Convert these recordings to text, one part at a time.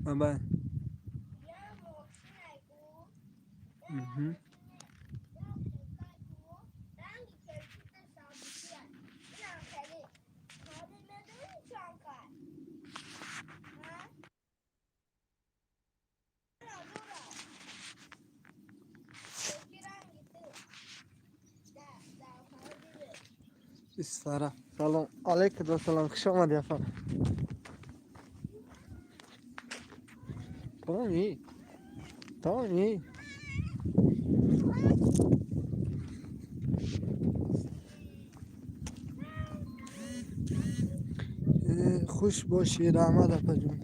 Бабай. Исфара. Салом алейкум ва салом. Хуш омадӣ, апа. Томи. Томи. Хуш бошӣ, раҳмат, апаҷон.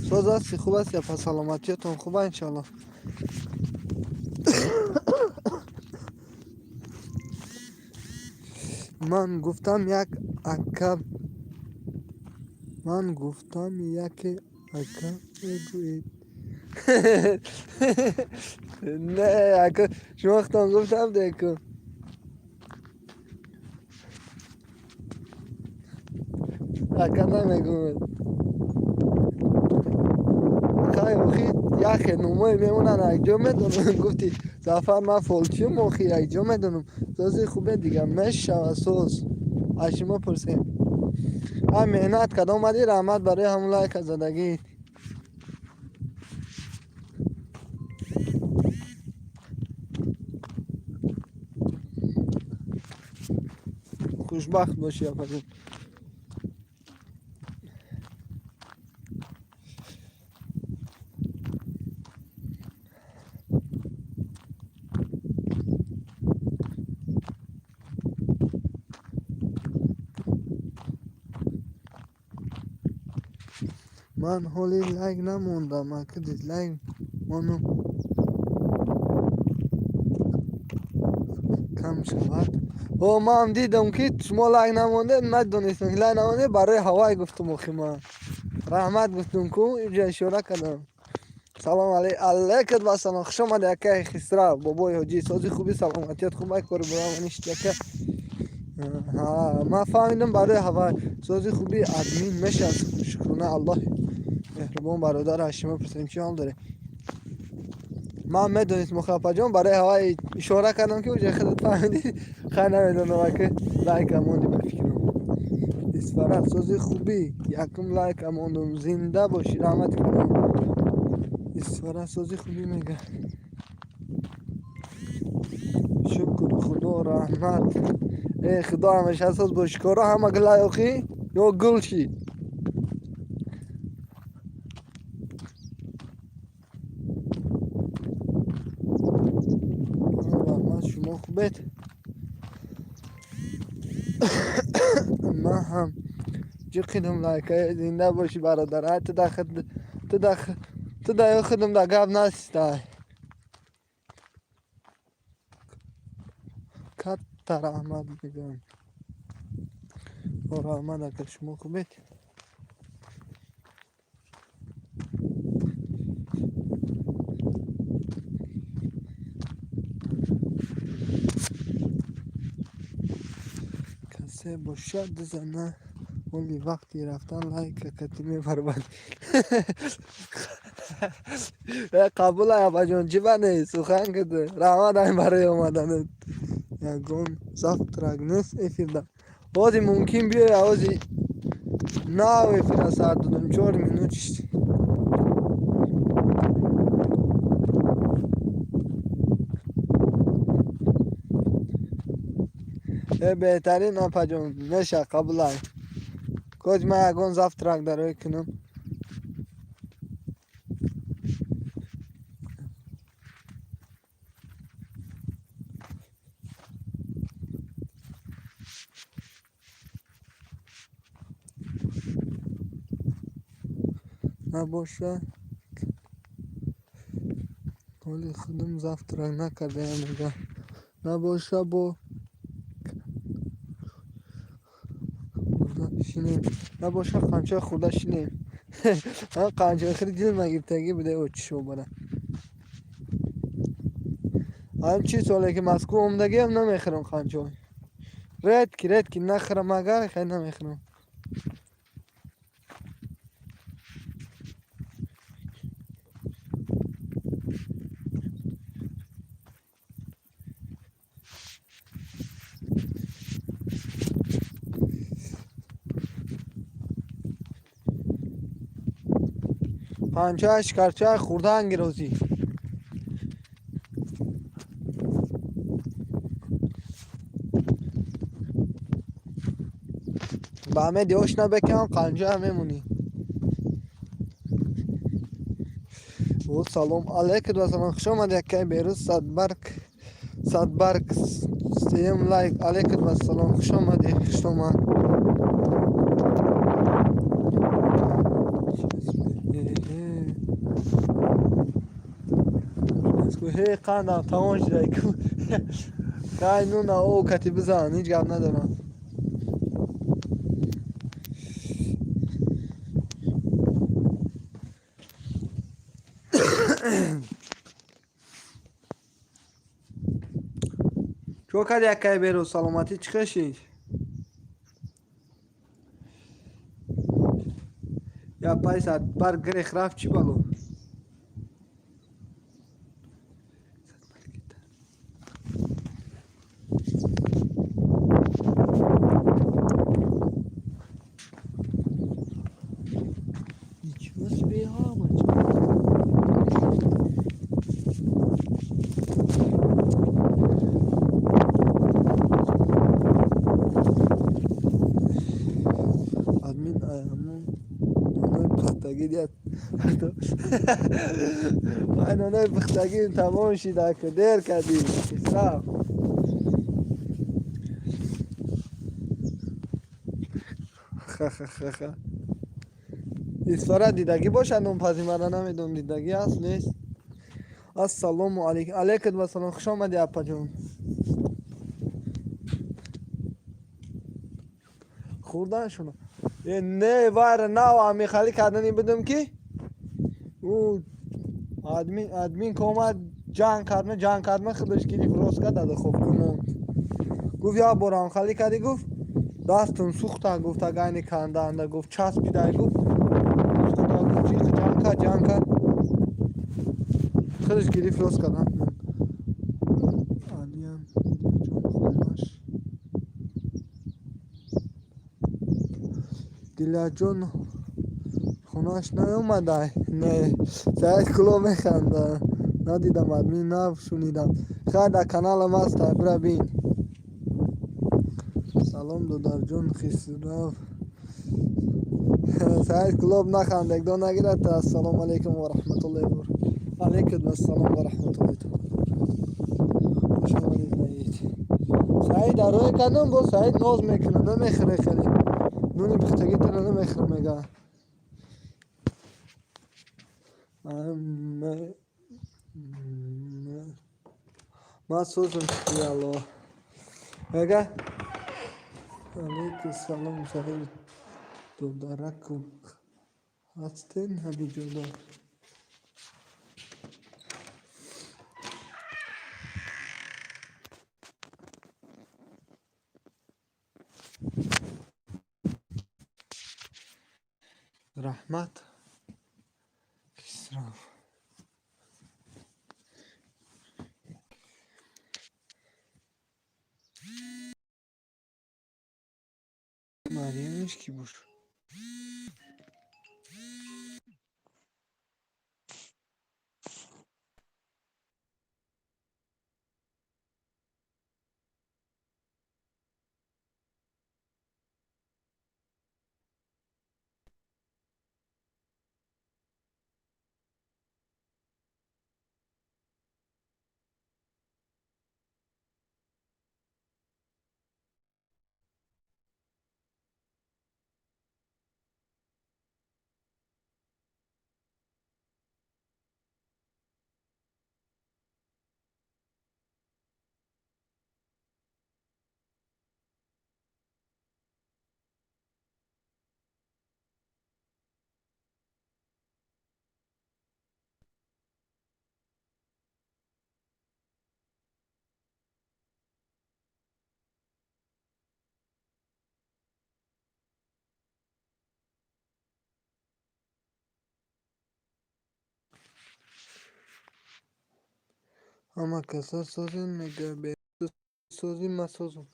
Соз ҳастӣ, хуб ҳастӣ, апа, саломатиятон хуба, иншалло. Ман гуфтам як ака, ман гуфтам яке ака мегӯед. Не, ака, шумо худтон гуфтам деку. Ака намегӯед. Хай, охи яхе номое мемонанд, якҷо медонам. Гуфти Зафар, ман фолчиюм, охи якҷо медонам. Сози хубе дига мешава соз. Аз шумо пурсем. Ай меҳнат кард омадӣ, раҳмат барои ҳамун лайка задагӣ. Хушбахт бошӣ, апаҷон. Ман ҳоли лайк намондам, ака, дизлайк монум кам шавад. О, ман дидам, ки шумо лайк намондед, надонистам, ки лайк намондед, барои ҳавай гуфтум охи ман. Раҳмат гуфтум ку, инҷа ишора кардам. Салом алейкум ва салом. Хуш омадӣ, акаи Хисрав, бобои ҳоҷӣ. Сози хуби, саломатият хуб, ай кори бурам ништи, ака. Ҳа, ман фаҳмидам барои ҳавай. Сози хуби, админ мешавад, шукрона Аллоҳ меҳрубон. Бародар, аз шумо пурсем, чӣ ҳол доред? Ман медонистам, апаҷон, барои ҳавай ишора кардам, ки уҷа худат фаҳмидӣ. Хай, намедонам, ака, лайка монди ба фикрам. Исфара, сози хубӣ, якум лайка мондум, зинда бошӣ, раҳмат кардам. Исфара, сози хубӣ мега. Шукр худо, раҳмат. Э, худо ҳамеша соз бошӣ. Коро ҳама гулай охи ё гул шид? Раҳмат, шумо хубед? Ман ҳам ҷиқидам лайка, зинда бошӣ, бародар. Ай ту да ту да ту да ё худам да гап настай. Катта раҳмат мегӯям. О, раҳмат, ака, шумо хубед? Касе бошад зана ҳоли вақти рафтан лайка кати мебарбад. Қабул, апаҷон, чӣ ба нест, сухан куду. Раҳмат ай барои омаданат. Ягон завтрак нест эфирда? Ҳози мумкин биёя, ҳози нав эфира сар додам, 4 минут шид. Э, беҳтарин, апаҷон, меша, қабулай. Коз ман ягон завтрак дарои кунам. Набоша, ҳоли худам завтрак накардаям, мега. Набоша, бо шинем. Набоша, қанчои хӯрда шинем. Қанчои хӯри дил нагирифтагӣ буде очишо бара. Ҳам чи соле ки Москва омадагиам, намехӯрам қанчой. Редко, редко нахӯрам, агар хеле намехӯрам. Панча, шикарча хӯрдан гирозӣ. Ба ҳаме диош набекам, қанҷа мемонӣ. О, салом алейкум вассалом, хуш омадӣ, акай Берӯз. Садбарг, садбарг, сеюм лайк. Алейкум вассалом, хуш омадӣ, хуш омад. Ҳе, қандам тамом шуда. Кай нуна о кати бизан, ҳеҷ гап надорам. Чо кади, акай Берӯз, саломатӣ, чӣ хел шид? Я пай садбарг гирех рафт, чӣ бало? Ничего себе, мамочка. Админ ҳамун нонои пухтагӣ дият. Ай, нонои пухтагӣ тамом шид, ака, дер кардӣ. Исраф. Ха-ха-ха-ха. Исфара дидагӣ бошад нонпазӣ, мара намедонам, дидагӣ аст, нест. Ассалому алайкум. Алайкум вассалом. Хуш омадӣ, апаҷон. Хӯрдан шуно. Э, не, вайра нав амихалӣ кардани будам, ки ӯ админ ки омад, ҷанг кардна, ҷанг кардна, худаш гирифт, рост кард, духовка монд. Гуфт, як бор амхалӣ кардӣ, гуфт, дастам сӯхта, гуфт, агайни кандаанда, гуфт, часпидай, гуфт, сӯхта, гуфт, ҷиқ ҷанг кард, ҷанг кард. Худаш гирифт, рост кард. Алиям ҷон хонаш. Дилаҷон хонаш наомадай? Не, Саид куло механда. Надидам, админ, нав шунидам. Хайр, дар каналам ҳаста, бира бин. Салом, додарҷон Хисрав. Саид Кулоб, нахандек, до нагирад. Ассалому алайкум ва раҳматуллоҳи ва баракатуҳ. Алайкум ассалом ва раҳматуллоҳи. Хуш омадед, Саид. Саид арое кардам, бо Саид ноз мекунад, намехӯре хеле. Нуни пухтагитро намехӯр, мега. Ман сӯзам, шукри Аллоҳ. Мега? Алайкум салом, Саид. Додаракум ҳастен ҳамиҷода? Раҳмат. Хисрав. Марьямиш кӣ буд? Ҳама каса созем, мега, созим, ман созам.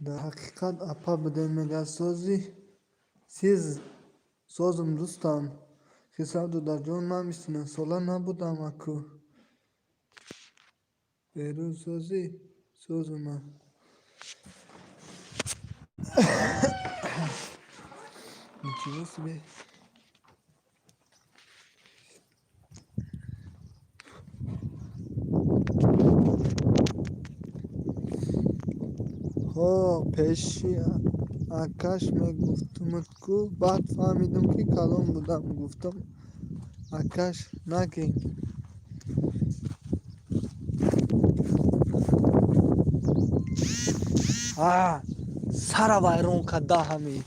Дар ҳақиқат апа будем, мега, сози сиз созум, дӯстам. Хисрав додарҷон, ман 29 сола набудам аку. Берун сози созума. Ничего себе. Ҳо, пеши акаш мегуфтумут ку, баъд фаҳмидум, ки калон будам, гуфтам акаш нагин. А сара вайрон карда ҳами.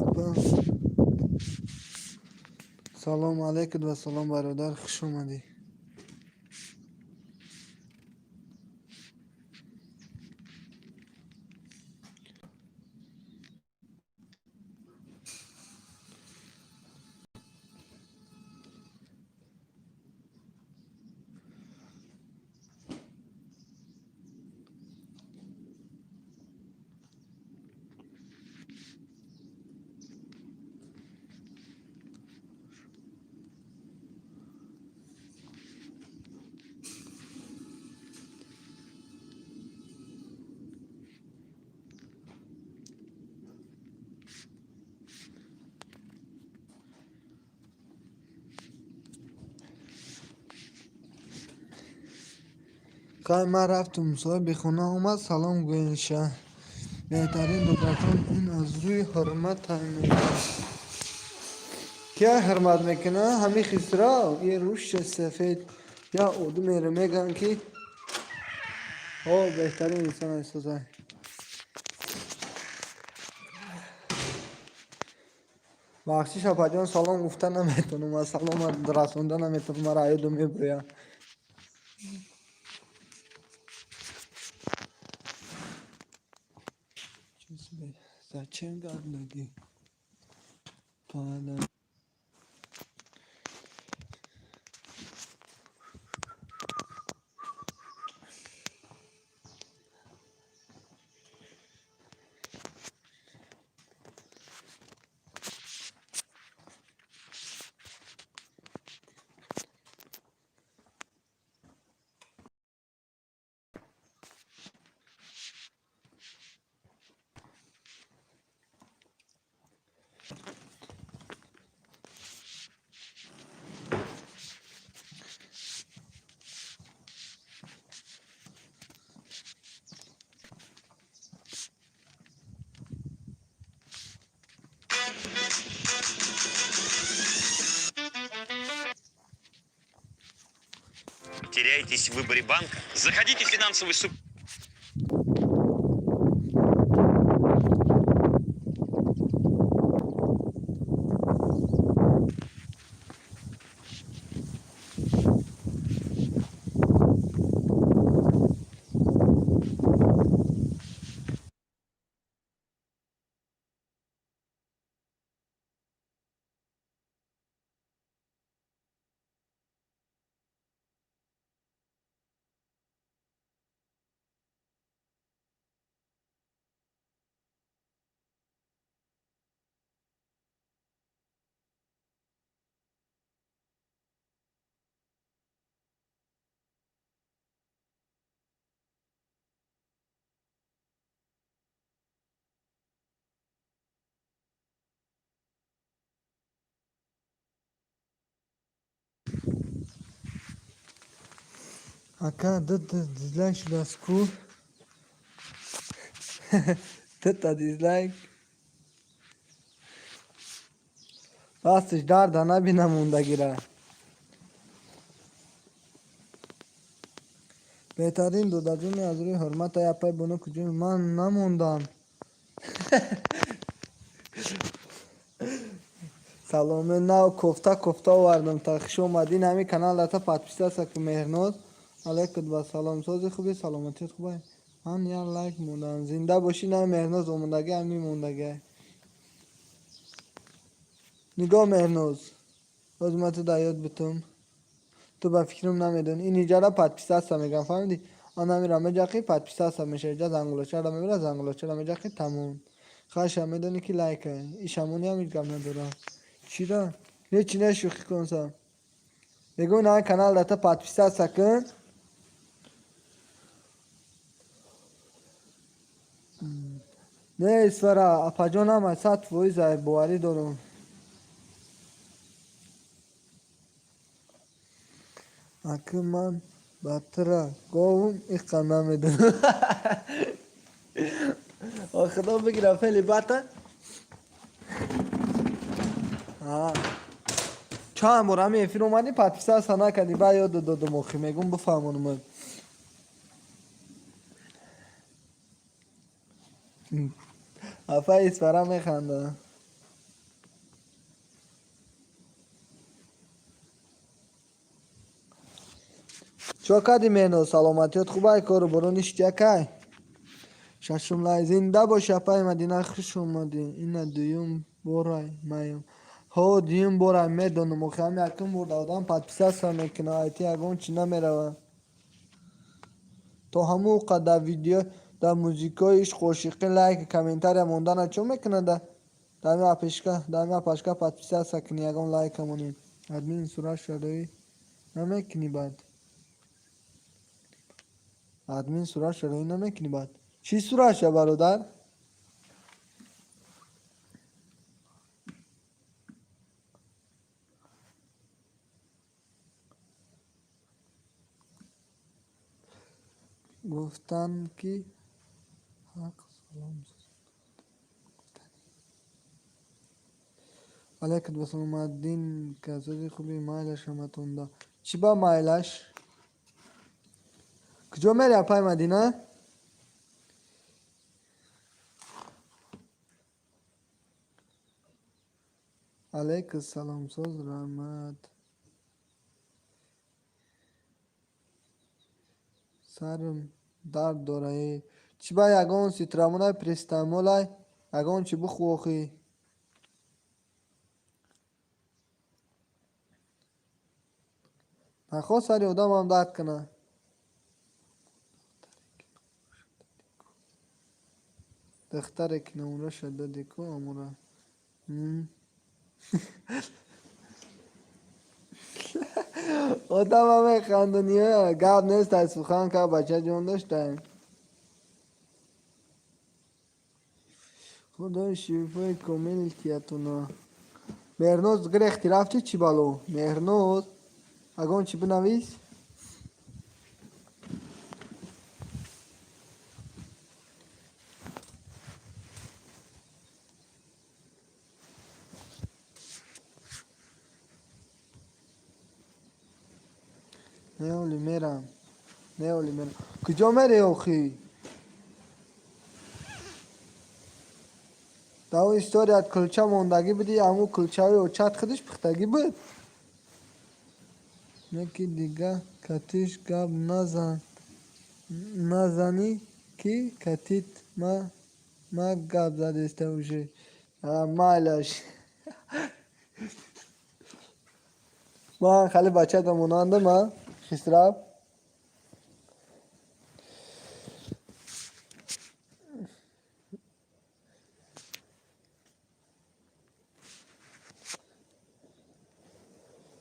Апа, салом алейкум ва салом, бародар, хуш омадӣ. Хай, ман рафтум, соҳиби хона омад, салом гӯенша. Беҳтарин, додарҷон, ин аз рӯи ҳурмат мегӯям. Кия ҳурмат мекунад? Ҳами Хисрав, и рӯши сафед. Я одамеро мегӯянд, ки о беҳтарин инсон эҳсосай. Бахшиш, апаҷон, салом гуфта наметавонам, аз салома расонда наметавонам, мара ёдум мебурӯяд. Зачем гандагӣ? Пада. Теряетесь в выборе банка? Заходите в финансовый суп. Ака, дута дизлайк шудааст ку? Дута дизлайк. Дасташ дарда набина мондагира. Беҳтарин додаҷони аз рӯи ҳурмата япай бону куҷо ман намондам. Саломе нав кофта кофта овардам та хуш омадин ҳамин канал дата подписаться ку Меҳрноз. Алайкум ва салом. Сози хуби саломатият хубай. Ман як лайк мондам. Зинда бошӣ на Меҳрноз омодаги ҳамин мондаги. Нигоҳ Меҳрноз. Боз ман ту дар ёд бутум. Ту ба фикрам намедонӣ. Ин иҷара подписаться мегам фаҳмидӣ? Ан ҳамира меҷақӣ подписаться меша. Иҷа зангулочаро мебира зангулочаро меҷақӣ тамом. Хаша медонӣ ки лайка. Ишамониам ҳеҷ гап надорам. Чира? Ҳеҷ не шӯхӣ кунсам. Мегӯм ин ҳамин канал дата подписаться кун. Не Исфара, апаҷон ҳама 100% ай боварӣ дорам. Акы ман ба тура говум иқа намедонам. Худо бигира фели бата. Чанд бор ҳамин эфир омадӣ подписаться накардӣ баъд ёд додам охи мегум бифаҳмонам. Апа Исфара механда. Чо кардӣ Меҳноз? Саломатиёт хубай? Кору боро ништякай? Шашум лай зинда бош апай Мадина хуш омадӣ. Ина дуюм борай маям. Ҳо дуюм борай медонам охи ҳами якум бор одам подписаться мекуна айти ягон чи намерава. То ҳамун қадар видео дар музикаи ишқ ошиқӣ лайк комментария мондана чо мекунада? Дар ҳамин апешка дар ҳамин апашка подписаться кунӣ ягон лайка монӣ. Админ сурат шароӣ намекунӣ баъд. Админ сурат шароӣ намекунӣ баъд. Чӣ суратша бародар? Гуфтанд ки ҳақ салом. Алайкум ассалом Аддин касози хуби майлаш ҳаматонда. Чӣ ба майлаш? Куҷо мери апай Мадина? Алайкум салом соз раҳмат. Сарам дард дораи. Чӣ ба ягон ситрамонай престамолай ягон чӣ бихӯ охӣ? Нахоҳ сари одамам дард кунад. Духтаре ки номраша додӣ ку амура. Одама механдонӣ гап нест ай сухан ка бача ҷон доштаем. Худои шифои комил тиятуна. Меҳрноз гирехти рафтӣ чӣ бало? Меҳрноз ягон чӣ бинавис? Не оли мерам. Не оли мерам. Куҷо мерӣ охӣ? Дар он историят кулча мондагӣ будӣ, ҳамун кулчаи очат худаш пухтагӣ буд? Яки дига катиш гап назан. Назанӣ ки катит ма гап задеста уже. Майлаш. Ман хеле бачада монандам, а? Хисрав.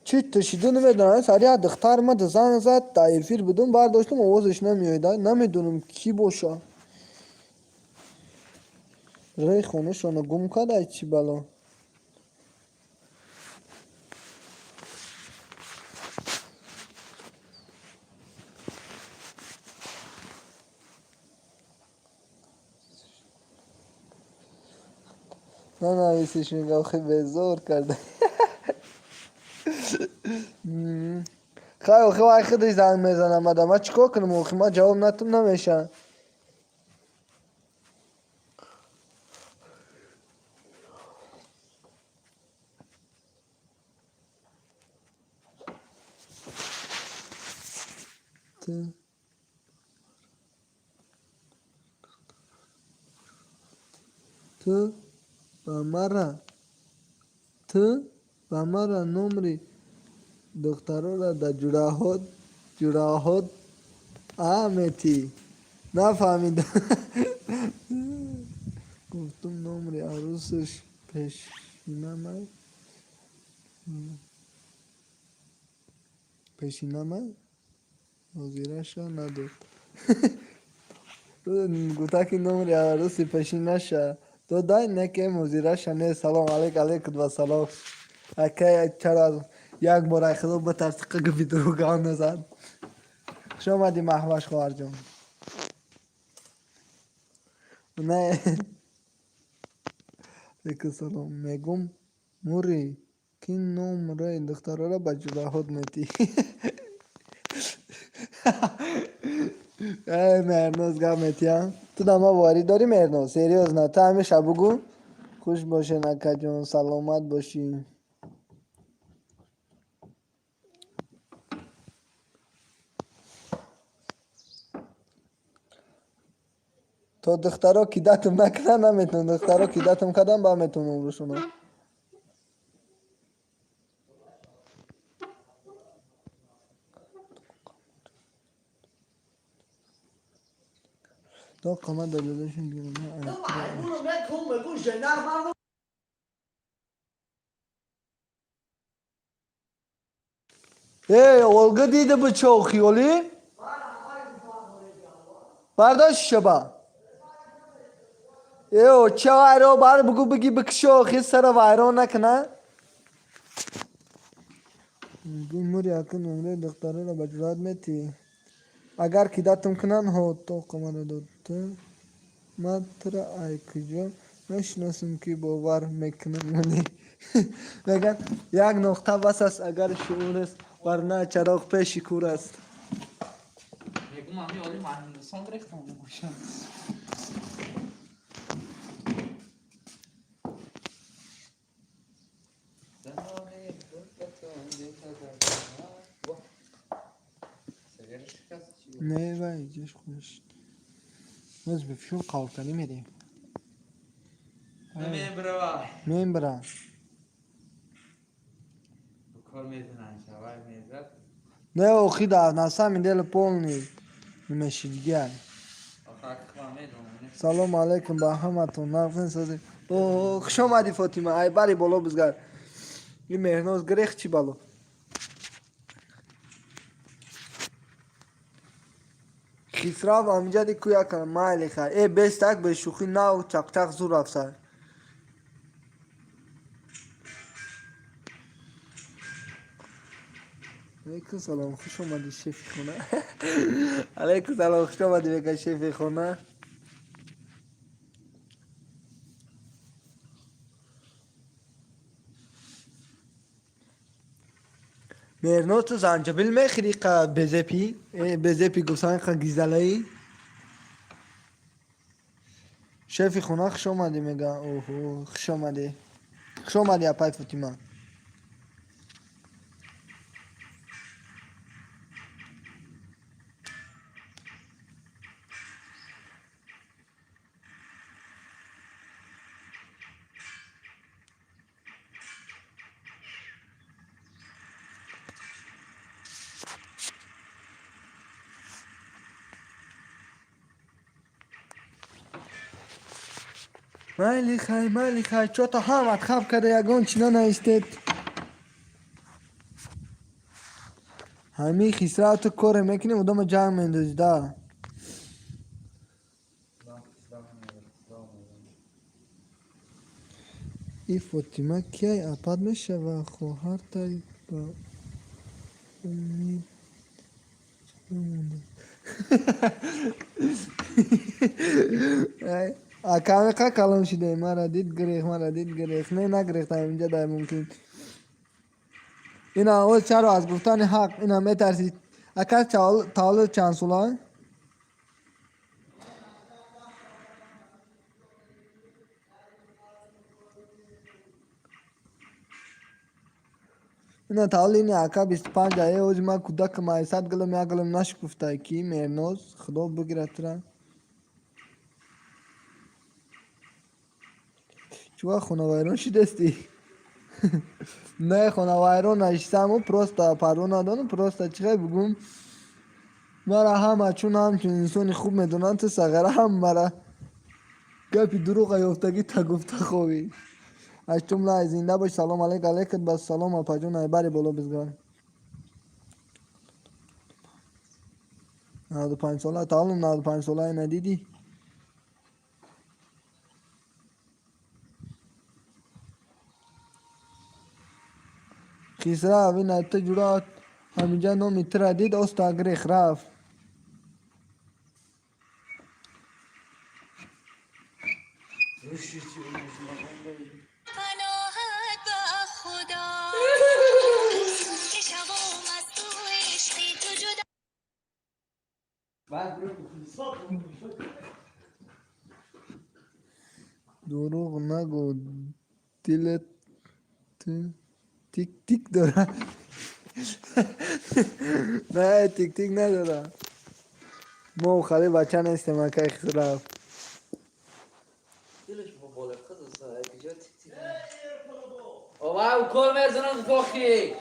Чӣ тушиду намедонам. Сари як духтар ма занг зад, дар эфир будум, бардоштум, овозаш намеояд. Намедонам кӣ боша. Рӯи хонашонро гум кардай чӣ бало. Нанависиш, мега, охи безор карда. Хай, охи, вай худаш занг мезанам, мада ма чӣ кор кунам, охи, ма ҷавоб натум, намеша. Ту ба мара, ту ба мара номри духтарора дар ҷураҳот а метӣ, нафаҳмидам. Гуфтум, номри арӯсаш пешинамай, пешинамай, ҳозираша надод. Гуфта ки номри арӯси пешинаша додай, не ки ҳозираша не. Салом алейк, алейкум вассалом, акай. Чаро як бор, ай худо битарси, гапи дурӯғ назад. Хуш омадӣ, Маҳваш хоҳарҷон. Не, алейкум салом. Мегум, мури ки номраи духтарора ба ҷураҳот метӣ. Эй, Меҳрноз, гап метиҳам, ту да ма боварӣ дорӣ? Меҳрноз, серьёзно, ту ҳамеша бугӯ. Хуш бошен, акаҷон, саломат бошӣ. То духтаро кидатум накунанд, наметавонам. Духтаро кидатум кардам, ба метавонам рӯшонам. То қомат додашон. Эй, Олга дида бу чо хиёлӣ бардошт шаба. Э, ча вайро бар бугу, биги бикшо, хи сара вайрон накуна. Мури ака, номраи духтарора ба ҷуръат метӣ, агар кидатум кунанд? Ҳо, то қомада дод. Ман тура ай куҷо мешиносам, ки бовар мекунам? Мегӯянд, як нуқта бас аст, агар шуур аст, варна чароғ пеши кур аст. Мегум, ами оли ман Ҳиндустон гирифтам бошам. Не, вай ҷаш хуш боз бифшун қаврканӣ мерем. Мембрава. Мембра. Кор мезанан, шавай мезад. Не, охи, да на самом деле полный меши дигар. Охак хва медонам. Салому алайкум ба ҳаматон, нағзин, созӣ? О, хуш омадӣ, Фотима, ай бари боло бизгар. Ин Меҳрноз гирех, чӣ бало? Хисрав амҷади кӯяка, майли, хай. Э, бестак, бешӯхӣ, нав чақчақ зур афсар. Алейкум салом, хуш омадӣ, шефи хона. Алейкум салом, хуш омадӣ, мега шефи хона. Меҳрноз, ту занҷабил мехӯрӣ, қа безепи? Э, безепи гуфтан, қа гизалаи. Шефи хона, хуш омадӣ, мега. Оҳо, хуш омадӣ, хуш омадӣ, апай Фотима. Майли, хай, майли, хай. Чото ҳамат хаб карда, ягон чӣ нанаистед. Ҳамин Хисрав, ту коре мекунӣ, одама ҷанг мендозӣ да. И Фотима кияй, апад мешава, хоҳартай ба умид намонда. Ай. Акамиқа калон шидаем. Мара дид гирех, мара дид гирех. Не, нагирехтам, инҷа дай мумкин. Ина оз чаро аз гуфтани ҳақ ина метарсид? Ака, таваллуд чанд сола? Ина таваллуди ини ака 25 ае. Ози ман кӯдакам, ай сад гулам як гулам нашукуфтай, ки Мерноз, худо бигирад тура. Чува хонавайрон шидастӣ? Не, хонавайрон нашистаму, просто парво надонам, просто чӣ хел бугум, мара ҳама чун ҳамчун инсони хуб медонанд, ту сағара ҳам мара гапи дурӯға ёфтагӣ та гуфта ховӣ. Ҳаштум лай, зинда бош. Салом алейк, алейкат ба салом, апаҷон, айбари боло бизгар. 95 сола таваллум, 95 сола, ина дидӣ. Хисрав, ина ту ҷуръат ҳаминҷа номи тура дид, оста гирех рафт. پناهت با خدا که شوم از تو عشقی تو جدا. Дурӯғ нагӯ, дилат тик тик дорад. Не, тик тик надорад. Мо хали бача нестем, акай Хисрав. Дилаш бо бола қиз куҷо тик тик. Ова укол мезанам бохи.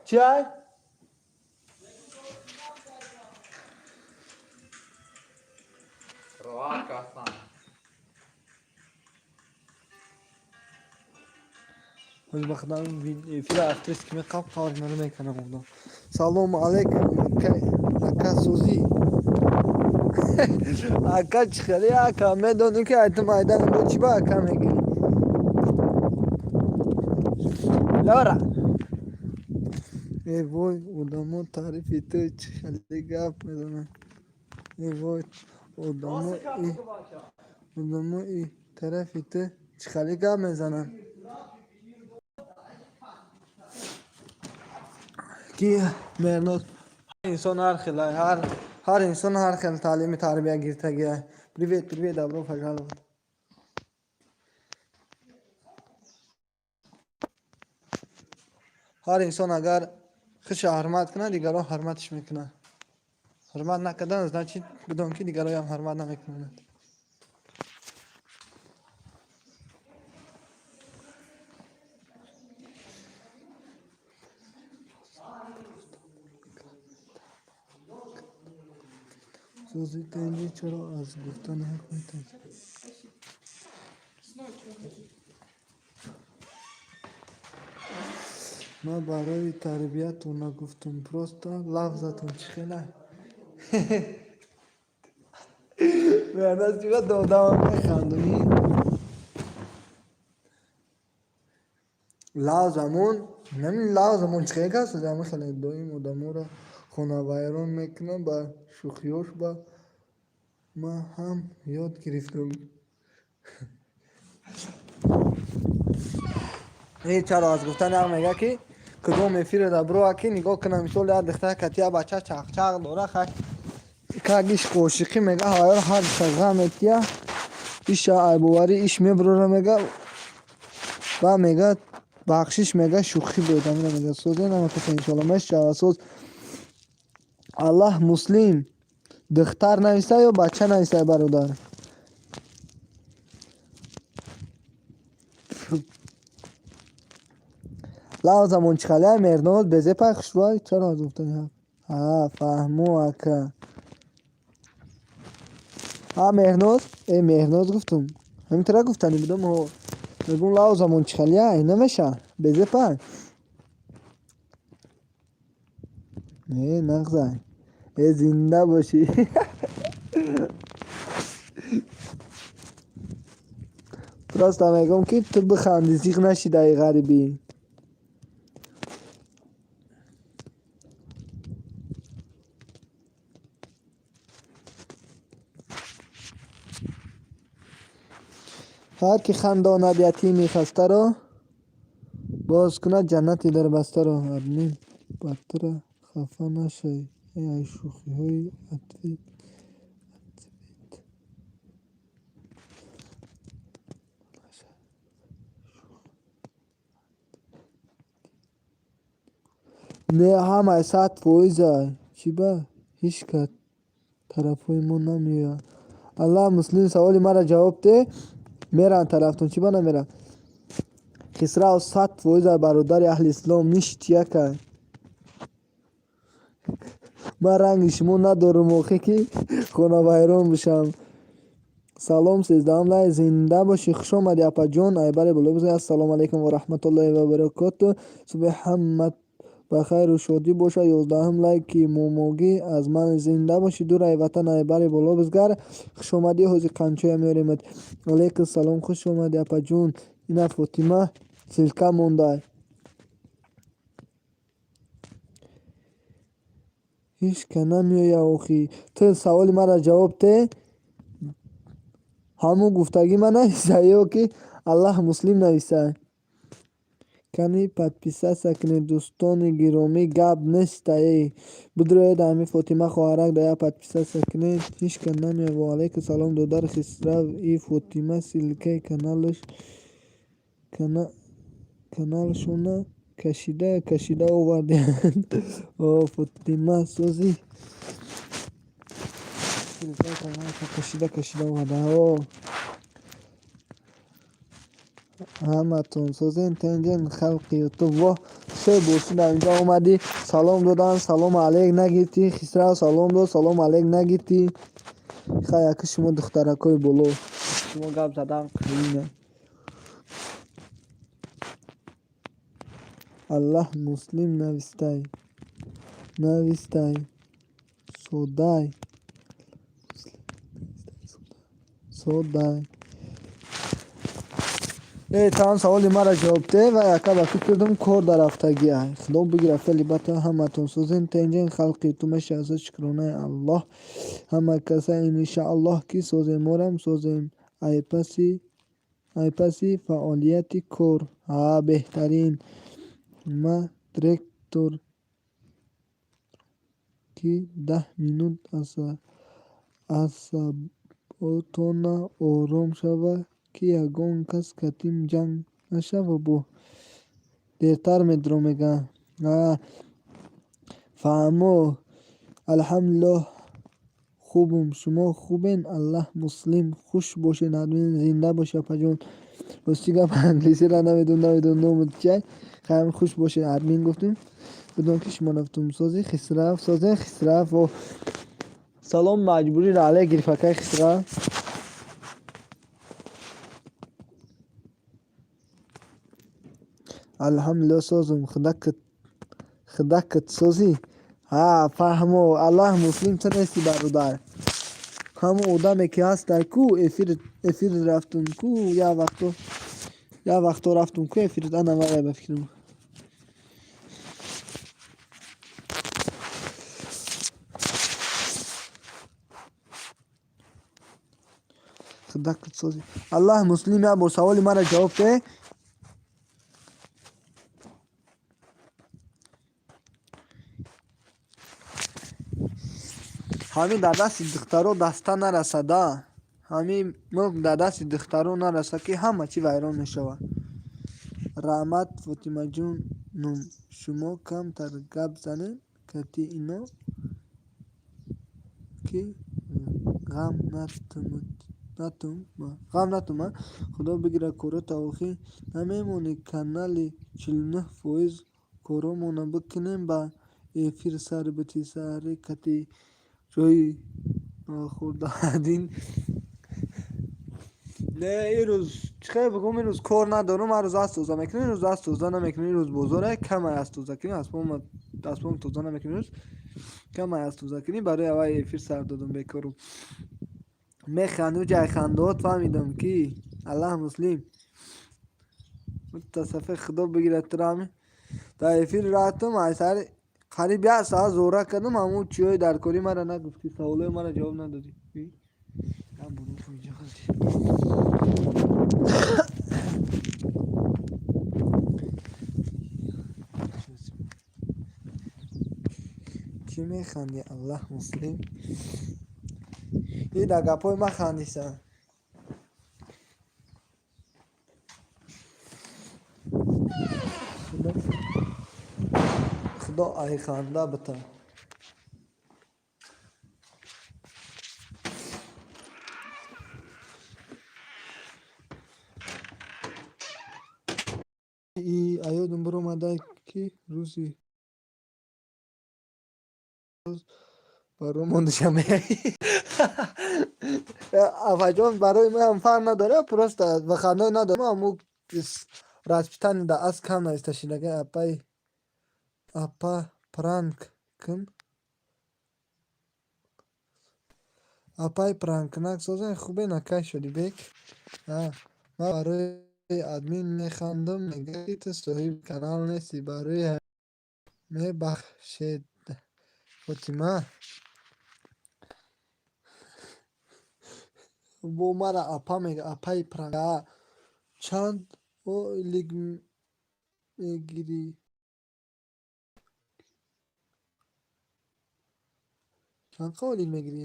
Чай? Роҳат кастан. Ҳоз ба худам эфира актрис ки меқаб қавр мекунам худо. Салому алейкум, ака сӯзӣ. Ака чӣ хеле ака медонӣ ки ай ту майдан бо чӣ ба ака мегирӣ? Лора. Э вой, одамо таърифи ту чӣ хеле гап мезананд. Э вой, одамо и тарафи ту чӣ хеле гап мезананд. Ки Мерноз, инсон ҳар хел, ҳар инсон ҳар хел таълими тарбия гирифтагия. Привет, привет, добро пожаловать. Ҳар инсон агар худша ҳурмат кунад, дигарон ҳурматаш мекунад. Ҳурмат накардан, значит, бидон ки дигароям ҳурмат намекунанд. Сӯзи тенҷӣ, чаро аз гуфтани ҳақ метарсӣ? Ман барои тарбиятон нагуфтум, просто лафзатон чӣ хела. Мерноз, чиба додамам механдонӣ? Лавзамон, нами лавзамон чӣ хел каст? Ами хеле доим одаморо хонавайрон мекунад ба шӯхиёш, ба ман ҳам ёд гирифтам. Э, чаро аз гуфтани ҳақ мега, ки кудом эфире да броа, ки нигоҳ кунам, мисол як духтар кати як бача чақчақ дора, хай кагиш қошиқӣ мега, ҳавайро ҳар ғам метия, иша айбоварӣ иш мебурора мега, ва мега бахшиш мега, шӯхӣ буд, амина мега. Сӯзе намекаса, иншоалло мешава соз. Аллаҳ муслим, духтар нависа ё бача нависа, бародар? Лавзамон чӣ халия, Мерноз, безепай хушрӯй, чаро аз гуфтани ҳақ? А, фаҳмо, ака. А, Меҳноз, э, Меҳноз гуфтум. Ҳамин тара гуфтанӣ будам, ҳо. Мегум лавзамон чӣ халия, намеша, безепай. Э, нағзай. Э, зинда бошӣ. Просто мегӯм, ки ту биханди, зиқ нашӣ даи ғарибӣ. Ҳар ки хандонад ятими хастаро, боз кунад ҷаннати дарбастаро. Админ батра хафа нашавӣ, ай шӯхиҳои ответ. Не, ҳамаи 100%-а. Чӣ ба ҳеҷ кас тарафҳои мо намеояд? Аллаҳ муслим, саволи маро ҷавоб де, мераванд тарафтон, чӣ ба намеранд? Хисрав 100%-а, бародари аҳли ислом, ништяк-а. Ман ранги шумо надорум охе, ки хонавайрон бишам. Салом, 13-ам лай, зинда бошӣ, хуш омадӣ, апаҷон. Айбаре боло бизан. Ассалому алайкум ва раҳматуллоҳи ва баракоту. Субҳи ҳаммат ба хайру шодӣ бошад. 11-ум лайки момогӣ аз ман, зинда бошӣ, дурай ватан, айбаре боло бизгар. Хуш омадӣ, ҳози қанчоя меоремад. Алайкум салом, хуш омадӣ, апаҷон. Ина Фотима ссылка мондай. Ҳеҷ ка намеояд охӣ. Ту саволи маро ҷавоб де. Ҳамун гуфтагӣ ман нависа ё ки Аллаҳ муслим нависа? Кани подписаться кунед, дӯстони гиромӣ, гап неста э. Бидроед, ҳамин Фотима хоҳарак да як подписаться кунед. Ҳеҷ ка намеояд. Ва алайкум салом, додар Хисрав. И Фотима ссылкаи каналшона кашида кашида овардианд. О, Фотима, созӣ? Ссылкаи каналшон кашида кашида оварда. О. Ҳаматон созен, тенҷен, халқи ютуб. Воҳ, се бор шуда инҷа омадӣ, салом додан, салому алейк нагирифтӣ. Хисрав салом дод, салому алейк нагирифтӣ. Хай, ака, шумо духтаракҳои боло. Шумо гап задан қиина. Аллаҳ муслим навистай. Навистай. Содай. Содай. Э, таам саволи маро ҷавоб де ва яка ба фикр кардам, кор дар рафтагия. Худо бигира фели бата. Ҳаматон созен, тенҷен, халқи ютуб мешавад, шукронаи Аллоҳ. Ҳама каса иншааллоҳ ки созем, морам созем. Айпаси фаъолияти кор. Ҳа, беҳтарин. Ма директор ки 10 минут асаботона ором шава, ки ягон кас катим ҷанг нашава, бо дертар медуром, мегӯяд. А фаҳмо, алҳамдулиллоҳ, хубум, шумо хубен? Аллаҳ муслим, хуш бошед, админ, зинда бошед, апаҷон. Рости гап, англисиро намедонам, номат чиай. Хайр, хуш бошед, админ гуфтем. Бидон ки шумо рафтум. Сози, Хисрав, созен, Хисрав. Салом маҷбуриро алайк гирифт акай Хисрав. Алҳамдулиллоҳ, созум, худакат созӣ? Ҳа, фаҳмо, Аллаҳ муслим, ту нести, бародар. Ҳамон одаме ки ҳастай ку, эфир рафтум ку, як вақто рафтум ку эфир, ана вая, ба фикрам. Худакат созӣ? Аллаҳ муслим, як бор саволи маро ҷавоб де. Ҳамин дар дасти духтаро даста нарасада, ҳамин мулк дар дасти духтаро нараса, ки ҳама чӣ вайрон мешавад. Раҳмат, Фотимаҷонум, шумо камтар гап занед кати ино, ки ғам натума. Худо бигирад корота, охӣ намемонӣ канали 49% коромона бикунем, ба эфир сар битӣ саҳари кати ҷои хурдадин. Не, ирӯз чӣ хел бигӯм, ирӯз кор надорум, ҳар рӯз аст тоза мекунем, ирӯз аст тоза намекунем, ирӯз бозоре, камай аст тоза кунем, аспом тоза намекунем, ирӯз камай аст тоза кунем, барои аввал эфир сар додум, бекорум. Механду, ҷай хандаот фаҳмидам, ки Аллаҳ муслим. Мутасаффи, худо бигирад туро, ҳамин дар эфир рафтум, ай сари қариб як соат зора кардам, ҳамун чиҳои дар кори мара нагуфтӣ, саволҳои мара ҷавоб надодӣ. Чӣ механдӣ, Аллаҳ муслим? И дар гапҳои ман хандиса. Худо айханда бита. И аёдам биромада, ки рӯзи баромондаша меяи. Афаҷон, барои ман фарқ надорад, просто выходной надорам, аммо расписание да аз кам нависта шидага. Апай, апа, пранк кун. Апай, пранкнак созен хубе накай шуди бек. Ман барои админ механдам, мегӯяд, ки ту соҳиби канал нестӣ, барои мебахшед, Фотима. Бо мара апа мега, апаи пранк. Чанд ойлик мегирӣ? Чанд ойлик мегирӣ?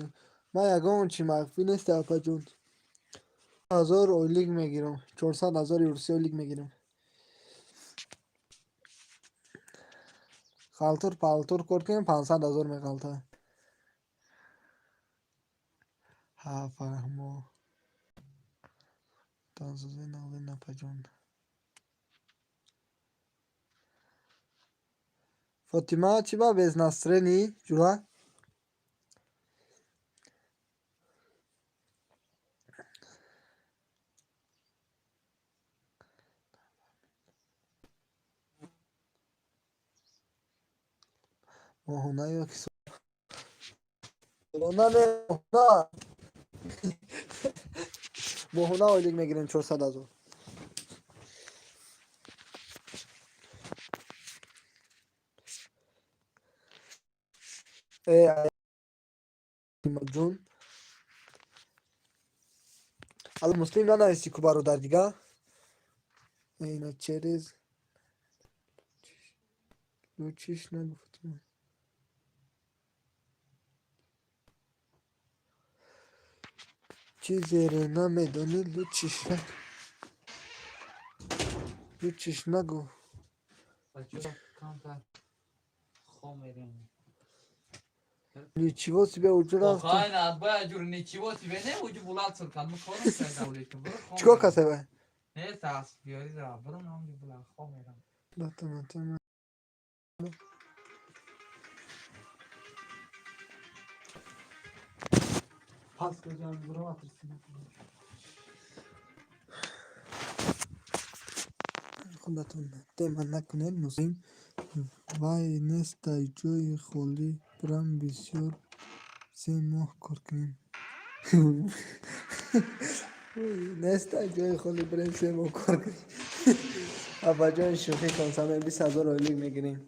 Ман ягон чи махфӣ нест, апаҷон. Ҳазор ойлик мегирам. 400 000 русия ойлик мегирам. Халтур палтур кор кунем, 500 000 меғалта. Ҳа, фаҳмо. Тансӯзӣ нағзин, апаҷон. Фотима, чӣ ба без настроение, ҷура? Моҳона ё ки солона? Не, моҳона. Моҳона ойлик мегирем 400 000. Э, ҷун. Ало, муслим, нанависӣ ку, бародар, дига? Ина через лучиш нагу, Фотима. Чизеро намедонӣ, лучиш нагу. Бачаҳо, камтар хом мерем. Ничего себе, уҷу рафту. Охай, бояд ҷур ничего себе не, уҷу булат суркан мо корм кардам, лекин буро хом. Чикор касай вай? Не, тас биёри ра, буро ман булат хом мерам. Латана. Пас каҷам буро атрси. Худатон тема накунед, муслим. Вай нестай ҷои холӣ, бирам бисёр 3 моҳ кор кунем. Нестай ҷои холӣ, бирем 3 моҳ кор кунем. Апаҷон, шӯхӣ кун, саме 20 000 ойлик мегирем.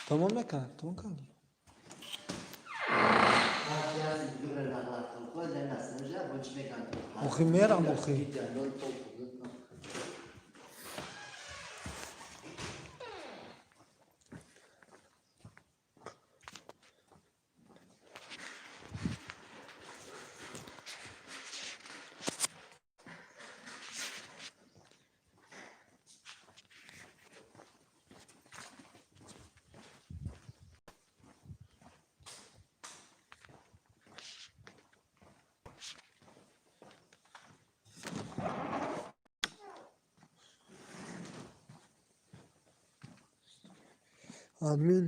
Тамом накард, тамом кард. Охи мерам, охи. Админ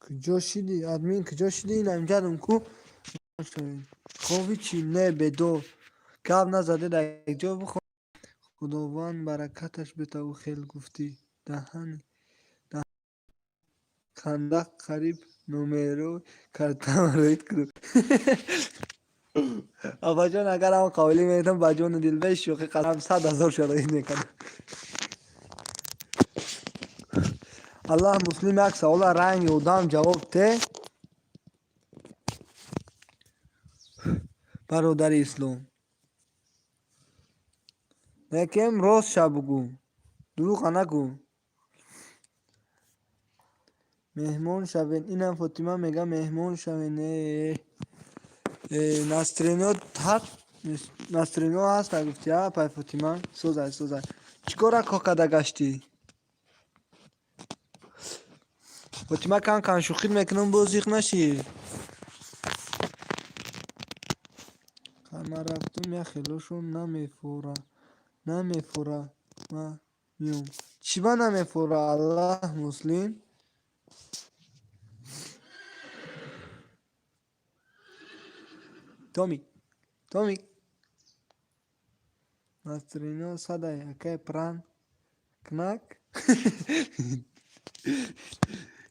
куҷо шидӣ? Админ куҷо шидӣ? Ина инҷадам ку. Хоби чӣ? Не, бедор. Гап назаде, дар якҷо бихоб. Худованд баракаташ битаву хел гуфтӣ. Даҳани хандақ қариб номеро картам роид кунам. Абаҷон, агар ҳам қобилӣ метам, ба ҷону дил бе шӯхӣ, қасам, 100 000 шароит мекардам. Аллаҳ муслим, як савола ранги одам ҷавоб те. Бародари ислом. Лекин ростша бугӯ. Дурӯға нагӯ. Меҳмон шавен. Инам Фотима мега меҳмон шавен. Настроение настроение ҳаста гуфти, а пай Фотима? Созай, созай. Чӣ кора кокада гаштӣ? Фотима, кам кам шӯхӣ мекунам, боз зиқ нашӣ. Ман рафтум, як хелошон намефора. Намефора. Ман миём. Чӣ ба намефора, Аллаҳ муслим? Томик. Томик. Настроение садай, акай пранк кнак.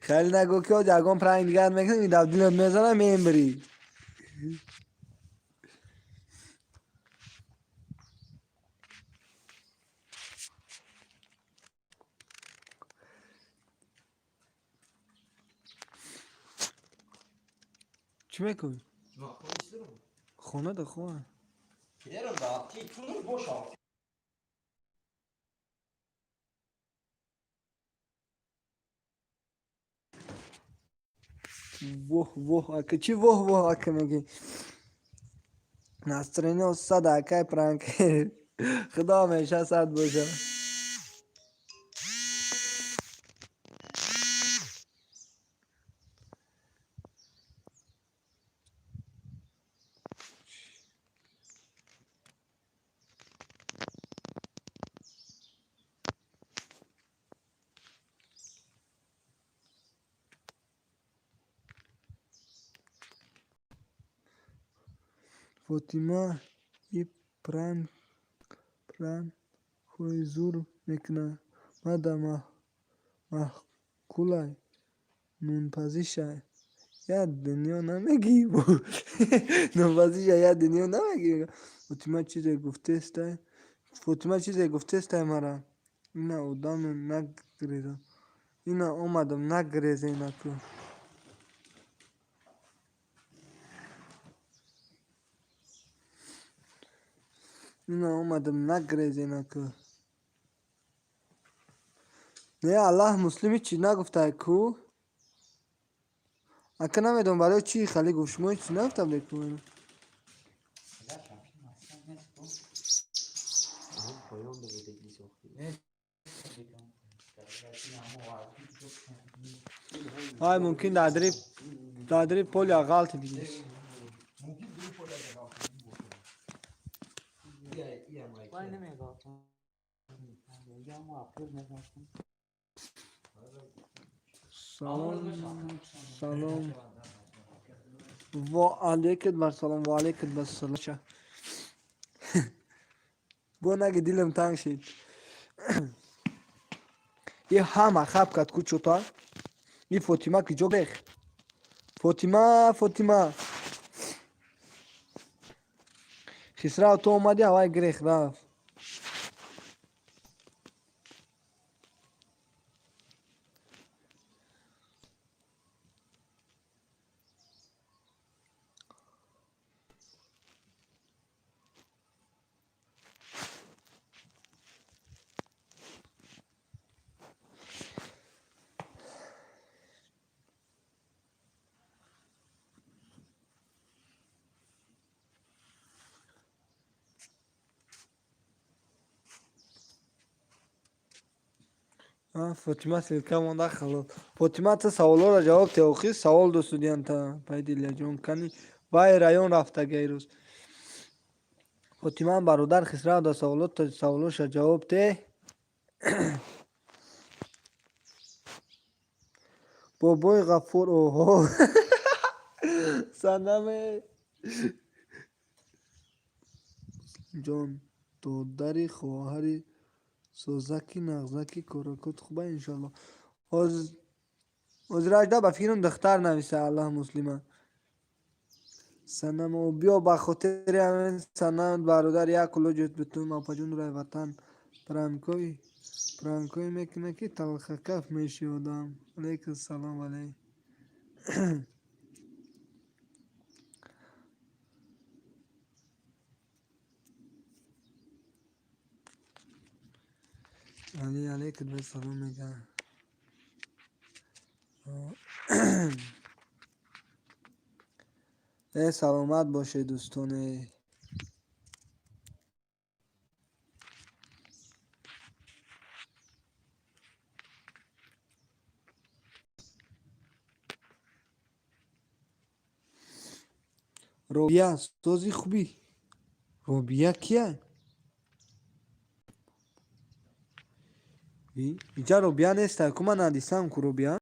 Хеле нагӯ ки оз ягон пранк дигар мекунем, дар дилат мезанам, мембирӣ. Чӣ мекунӣ? Хона да хона. Воҳ, воҳ, ака, чӣ воҳ, воҳ, ака мегӣ? Настроение сад, акай пранк. Худо ҳамеша сад боша. Фотима и пранкҳои зур мекунад. Мада маъқулай нунпазиша. Як дунё намегӣ? Нунпазиша як дунё намегӣ? Фотима чизе гуфтестай? Фотима чизе гуфтестай мара? Ина одаму нагрезам. Ина омадам нагрезенаку. Ина омадам нагрезенаку. Не, Аллаҳ муслим ҳеҷ нагуфтай ку? Ака, намедонам барои чӣ хеле гуфт. Шумо ҳеҷ нагуфта будед ку? Ай, мумкин дадри поля ғалти дидиш. Салом, салом. Ва алейкум ассалом, ва алейкум ассалом. Бо наги дилам танг шид. И ҳама хаб кард ку чӯта. И Фотима ки ҷо рех. Фотима, Фотима. Хисрав, ту омадӣ, авай грех рафт. Фотима ссылка монда, халос. Фотима, ту саволҳоро ҷавоб те, охир савол досудиянта. Пайдилияҷон, кани вай район рафтага ирӯз. Фотима, бародар Хисрав да саволот саволоша ҷавоб те. Бобои Ғафур, оҳо. Санаме. Ҷон, додари хоҳари созаки нағзаки коракот хуба, иншоалло. Ҳозиражда ба фикрам духтар нависа, Аллаҳ муслима. Санамо биё, ба хотири ҳамин санам, бародар, як куло ҷӯт битум, апаҷон рай ватан пранкҳое мекунад, ки талхакаф меши одам. Алейкум салом, алей. Али алейкум салом мегӯям. Э, саломат бошед, дӯстоне. Робия, сози хубӣ? Робия кия? Иҷа Робия неста, ку ман надисам ку Робия.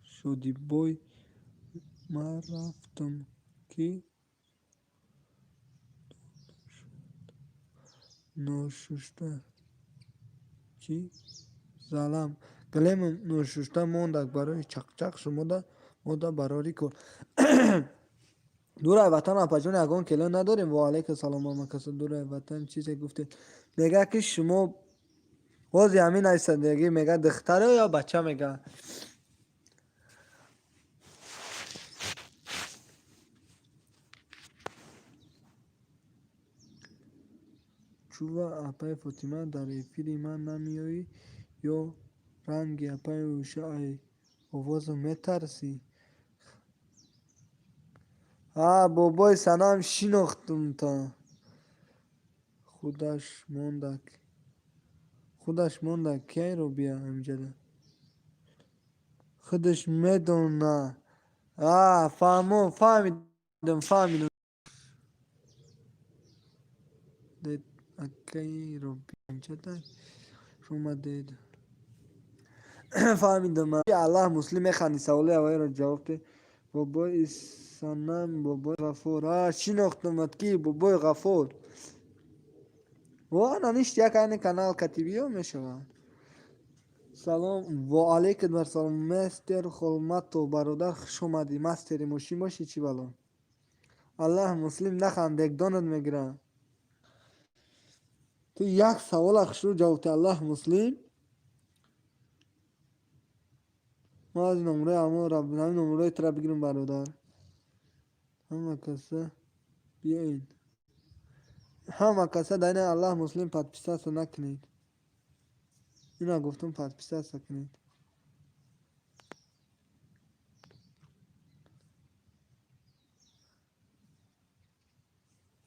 Шодибой, ман рафтам ки ношушта чӣ залам галемам ношушта мондак барои чақчақ шумода мода барори кор. Дурай ватан, апаҷон, ягон кело надорем. Ва алайкум салом, ҳамакаса. Дурай ватан, чизе гуфтед, мега ки шумо ҳози ҳамин айсадагӣ, мега духтаро ё бача мега. Чува, апаи Фотима, дар эфири ман намеоӣ ё ранги апаи Оиша ай овозам метарсӣ? Ҳа, бобои Санам, шинохтумта. Худаш мондак, худаш мондак. Кияй Робия ҳамиҷада? Худаш медона. А, фаҳмо, фаҳмидам, фаҳмидам. Акаи Робия ҳамиҷада омадед. Фаҳмидам. Аллаҳ Муслим, механдӣ, саволи аввалиро ҷавоб де. Бобои Санам, бобои Ғафур. А, шинохтамат, ки бобои Ғафур. Во, наништ як айни канал катибиё мешавад. Салом, ва алейкум ассалом, мастер Холматов, бародар, хуш омадӣ. Мастери мошин бошӣ, чӣ бало? Аллаҳ Муслим, наханд, дегдонат мегирам. Ту як савола хушрӯ ҷавоб де, Аллаҳ Муслим. Мо аз номрои ҳамин номрои тура бигирам, бародар. Ҳама каса биёед. Ҳама каса дар ин Аллаҳ Муслим подписаться накунед. Ина гуфтум, подписаться кунед.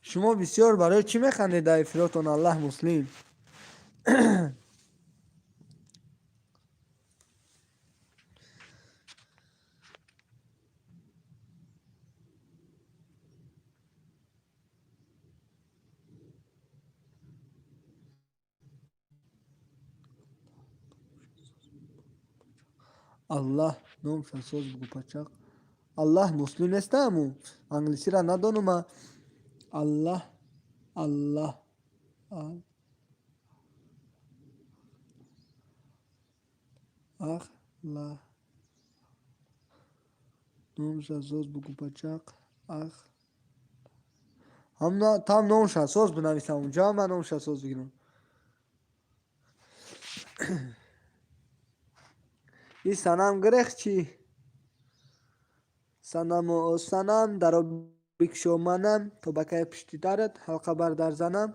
Шумо бисёр барои чӣ механдед дар эфиротон, Аллаҳ Муслим? Аллаҳ номша соз бугӯ, пачақ. Аллаҳ Муслим нестаму? Англисиро надонума. Аллаҳ, Аллаҳ, Ахла номша соз бугӯ, пачақ. Ах, там номша соз бинависам, унҷа ман номша соз бигирам. И Санам гирех чӣ? Санаму Санам, даро бикшо манам, то ба кай пушти дарат ҳалқа бар дар занам?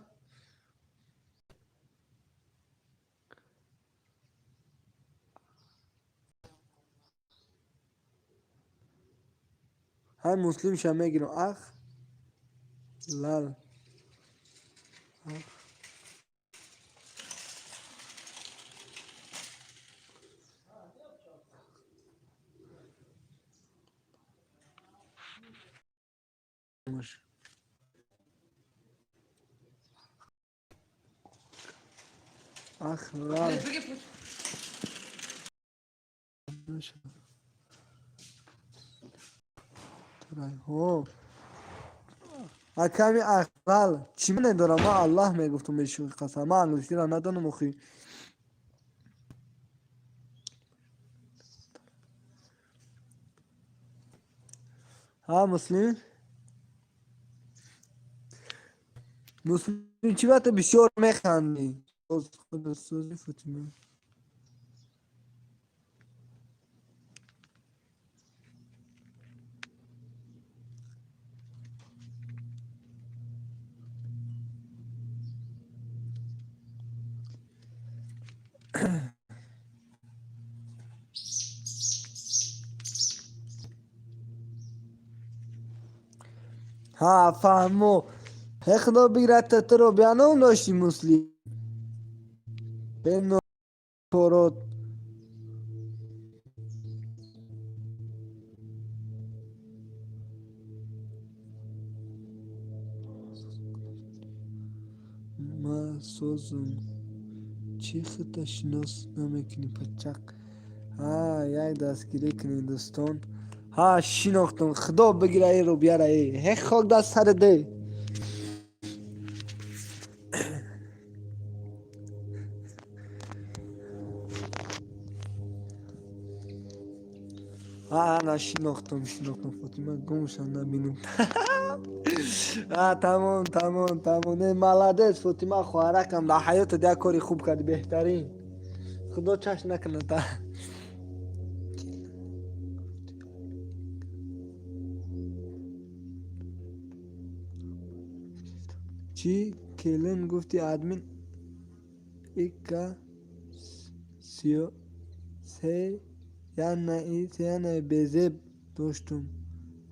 Ҳай, Муслимша мегирам. Ах, лал. Ах. Ахлал. Аками ахлал чӣ медорам? Ман Аллаҳ мегуфтум, бешӯхӣ қасам. Ман англисиро надонам охи. Ҳа, Муслим? Муслим, чӣ ба ту бисёр механдӣ? Худосози Фотима. Ҳа, фаҳмо. Ҳе, худо бигирад, ту Робия ном дошти, Муслим. Бенорот. Ма созум. Чӣ хита шинос намекунӣ, пачақ? Ҳа, як дастгирӣ кунед, дӯстон. Ҳа, шинохтум. Худо бигира э Робияра э. Ҳе, хок дар сари де. Ҳа, ана шинохтум, шинохтум. Фотима гумша набинем. А, тамом, тамом, тамом. Не, молодец, Фотима хоҳаракам, дар ҳаётат як кори хуб кардӣ, беҳтарин. Худо чашм накунад та. Чӣ келин гуфти, админ ика сиё се янаи сеянаи безеб доштум,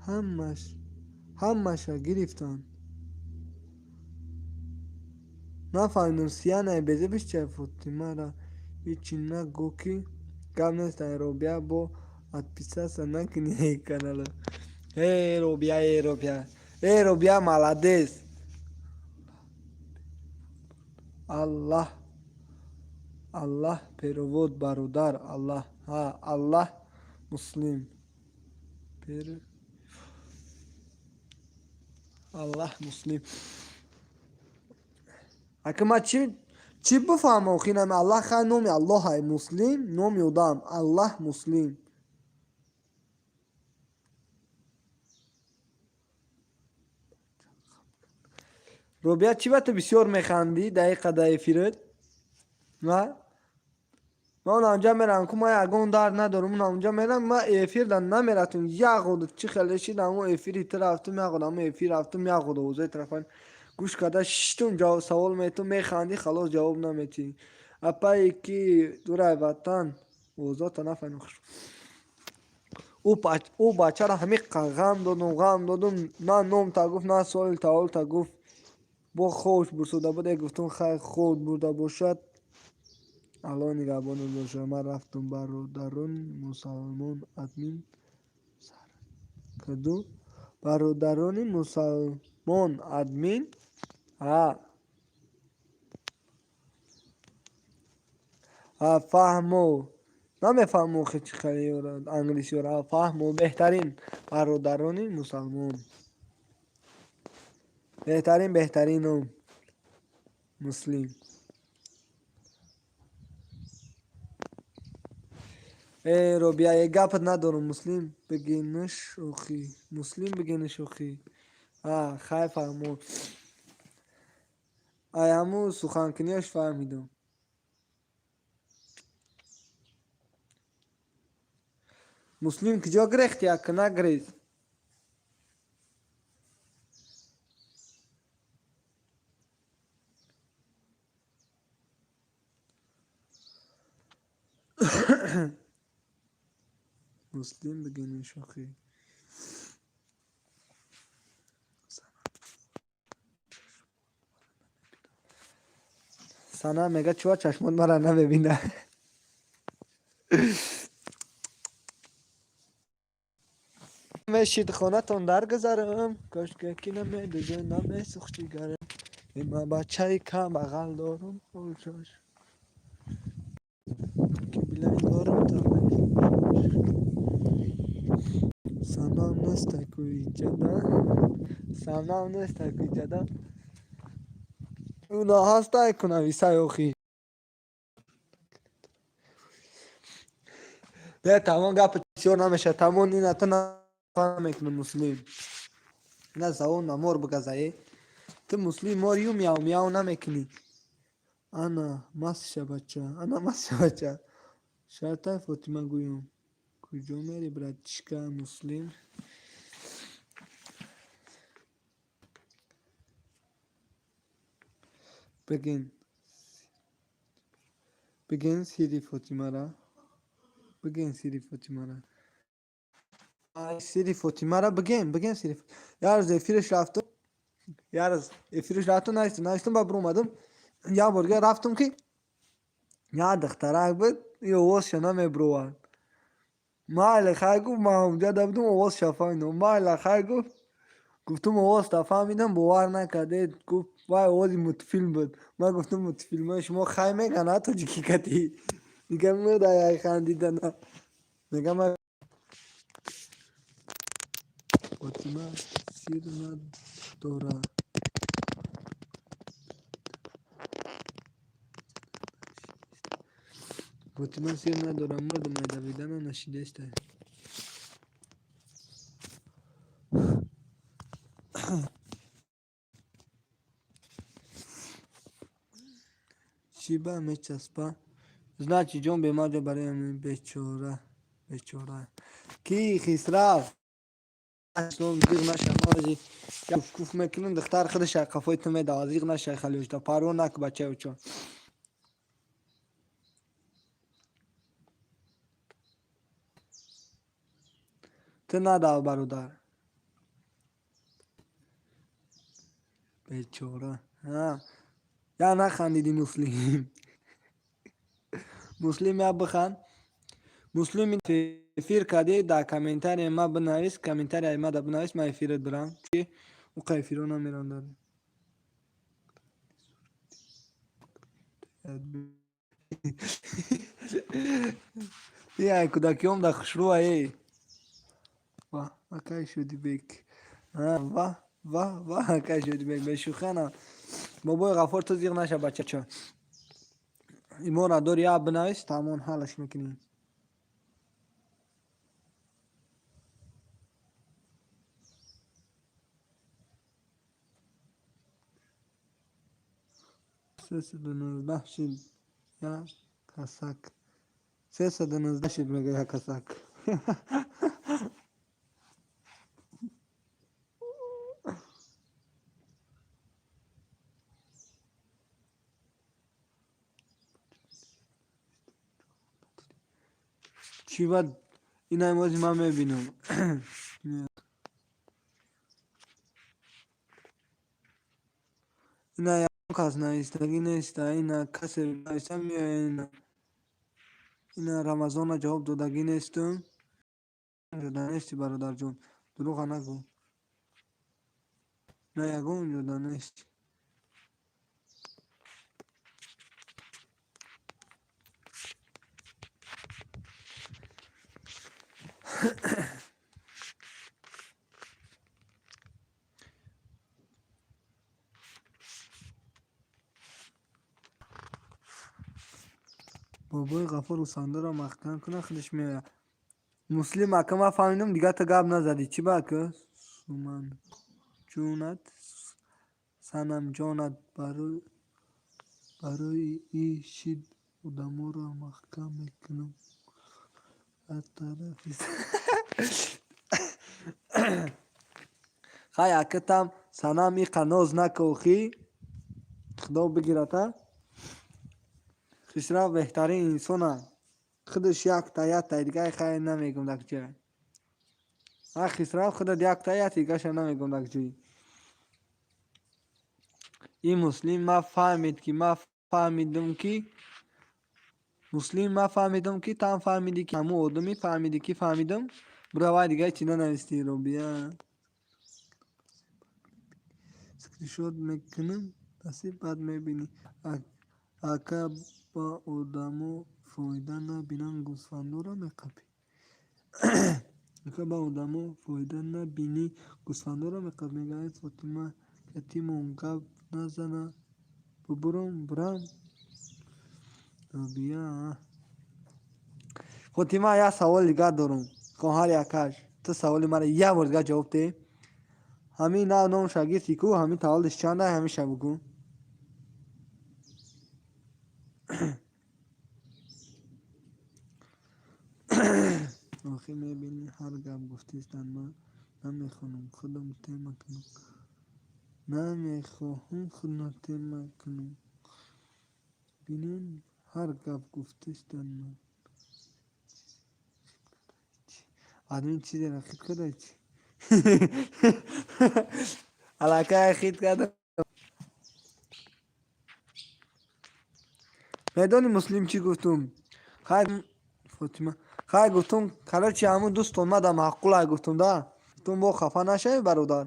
ҳамаш ҳамаша гирифтанд. Нафаҳмидум, сиянаи безебиш чия. Фотимара ҳичи нагӯ, ки гап нест. Ай Робия бо отписаться накунӣ канала. Э, Робия, э, Робия, э, Робия, молодец. Аллаҳ, Аллаҳ, перевод, бародар. Аллаҳ, ҳа, Аллаҳ, муслим, пер Аллаҳ, муслим. Ака, ма чӣ чӣ бифаҳмам охи? Нами Аллаҳ хай номи Аллоҳай, Муслим номи одам, Аллаҳ, муслим. Робия, чӣ ба ту бисёр механдӣ дақиқа дар эфират? Ма ман онҷа мерам ку, ма ягон дард надорам, он онҷа мерам, ма эфирда намерафтам. Як ғуд чӣ хеле шид, амо эфири ту рафтум, як ғуд амо эфир рафтум, як ғуд овозаи тарафан гӯш карда шиштум, ҷавоб савол метум, механдӣ, халос, ҷавоб наметӣ. Апае ки дурай ватан овозота нафаҳмидам. Ӯ бачаро ҳамин ғам додум, ғам додум, на номта гуфт, на соли таваллудта гуфт. Бо хош бурсода буд, э, гуфтум, хай, ход бурда бошад, Аллоҳ нигаҳбонат бошад. Ман рафтум, бародарони мусалмон, админ каду, бародарони мусалмон, админ. Ҳа, ҳа, фаҳмо. Намефаҳмам охи, чӣ хеле англисиёра. Фаҳмо, беҳтарин, бародарони мусалмон, беҳтарин, беҳтарин ном Муслим. Э, Робия, е, гапат надорам. Муслим бигинаш охи, Муслим бигинаш охи. А, хай, фаҳмо. Ай ҳаму суханкуниаш фаҳмидам. Муслим куҷо гирехти, ака нагирез? Муслим бигинаш охи. Сана мега, чува чашмот мара намебина. Мешид хонатон даргузарам, кошка намедуза, намесӯхт ҷигарам. Ман бачаи камбағал дорум, ҳолшош ки билайн дорум. Санам неста ку иҷада, санам неста ку иҷада. Уна ҳастай ку, нависай охи. Не, тамом, гапи бисёр намешавад, тамом. Ина ту намекунӣ, Муслим. Ина савол намор бигазае. Ту, Муслим, мор ю мияу мияу намекунӣ. Ана масша бача, ана масша бача. Шартай, Фотима гӯём. Куҷо мери, братишка Муслим? Бигин, бигин сири Фотимара, бигин сири Фотимара. Ай, сири Фотимара бигин, бигин сири. Як рӯз эфираш рафтум, як рӯз эфираш рафтум, навиштум, ба биромадам. Як бор дига рафтум, ки як духтарак буд, и овозша намебировард. Майли, хай, гуфт, ман ҳамҷода будум, овозша фаҳмидам. Майла, хай, гуфт. Гуфтум, овозта фаҳмидам, бовар накард. Гуфт, вай овози мультфилм буд. Ман гуфтум, мультфилмҳои шумо хай меган, а тоҷикӣ кати. Дига мурда хандидана. Мегам, Фотима сир надора. Фотима сир надора, мурдум, давидана нашидеста. Чӣ ба мечаспа? Значит, ҷон бемаҷо барои ҳамин бечора, бечора. Ки Хисрав? Зиғ наша, мази куф мекунем, духтар худаш қафои ту медавад, зиғ наша, халёшда, парво нак, бачаючо. Ту надав, бародар. Бечора. Я нахандиди, Муслим. Муслим, я биханд. Муслим, эфир кардӣ, дар комментария ма бинавис, комментария ма да бинавис, ман эфират бирам. Чи уқа эфиро намерам дар. Ай кӯдакиём да хушрӯ эй. Ва, акай Шодибек. Ва, ва, ва, акай Шодибек, бешӯхана. Бобои Ғаффор, ту зиғ наша, бачачо. Имора дори, я бинавис, тамом, ҳалаш мекунем. 319 шид, як касак. 319 шид, мега, як касак. Чӣ бад ина имози ман мебинам. Ина ягон кас навистагӣ неста, ина касе нависта меоя, ина. Ина Рамазона ҷавоб додагӣ нестум. Ҷода нести, бародарҷон. Дурӯға нагӯ. На, ягон ҷода нест. Бобои Ғаффор гӯсфандоро маҳкам кунад, худаш меояд. Муслим ака, ман фаҳмидам, дигар ту гап назадӣ. Чӣ ба, ака? Суманҷонат, Санамҷонат, барои и шид одаморо маҳкам мекунам. Аз тарафи хай, ака, там Санам иқа ноз нака, охӣ. Худо бигирад, а? Хисрав беҳтарин инсона. Худаш якта, якта, дигаи хай намегум дар ҷой. А Хисрав, худат якта, якта, дигаша намегум дар ҷой. И Муслим, ма фаҳмид ки ма фаҳмидум ки Муслим, ма фаҳмидум ки там фаҳмидӣ ки ҳамун одами фаҳмидӣ ки фаҳмидум. Буравай, дигаи чӣ нанавистӣ, Робия. Скриншот мекунам, насиб, баъд мебинӣ. Ака, ба одамо фоида набинанд, гӯсфандоро меқапӣ. Ака, ба одамо фоида набинӣ, гӯсфандоро меқапӣ. Мега, Фотима катимон гап назана. Бубурам, бурам. Робия. Фотима, як саволи дигар дорам. Хоҳари акаш, ту саволи маро як бор дигар ҷавоб деҳ. Ҳамин нав номша гирифти ку, ҳамин таваллудаш чанда, ҳамиша бугӯ. Охир мебинӣ, ҳар гап гуфтистанд, ман намехоҳам худам тема кунам. Намехоҳам худро тема кунам. Бинем, ҳар гап гуфтистанд, ман. Админ чизеро хит карда чӣ? Аллакай хит кардам. Медонӣ, Муслим, чӣ гуфтум? Хай, Фотима, хай, гуфтум, короче, ҳамун дӯстон мада маъқулай, гуфтум да. Гуфтум, бо хафа нашавӣ, бародар.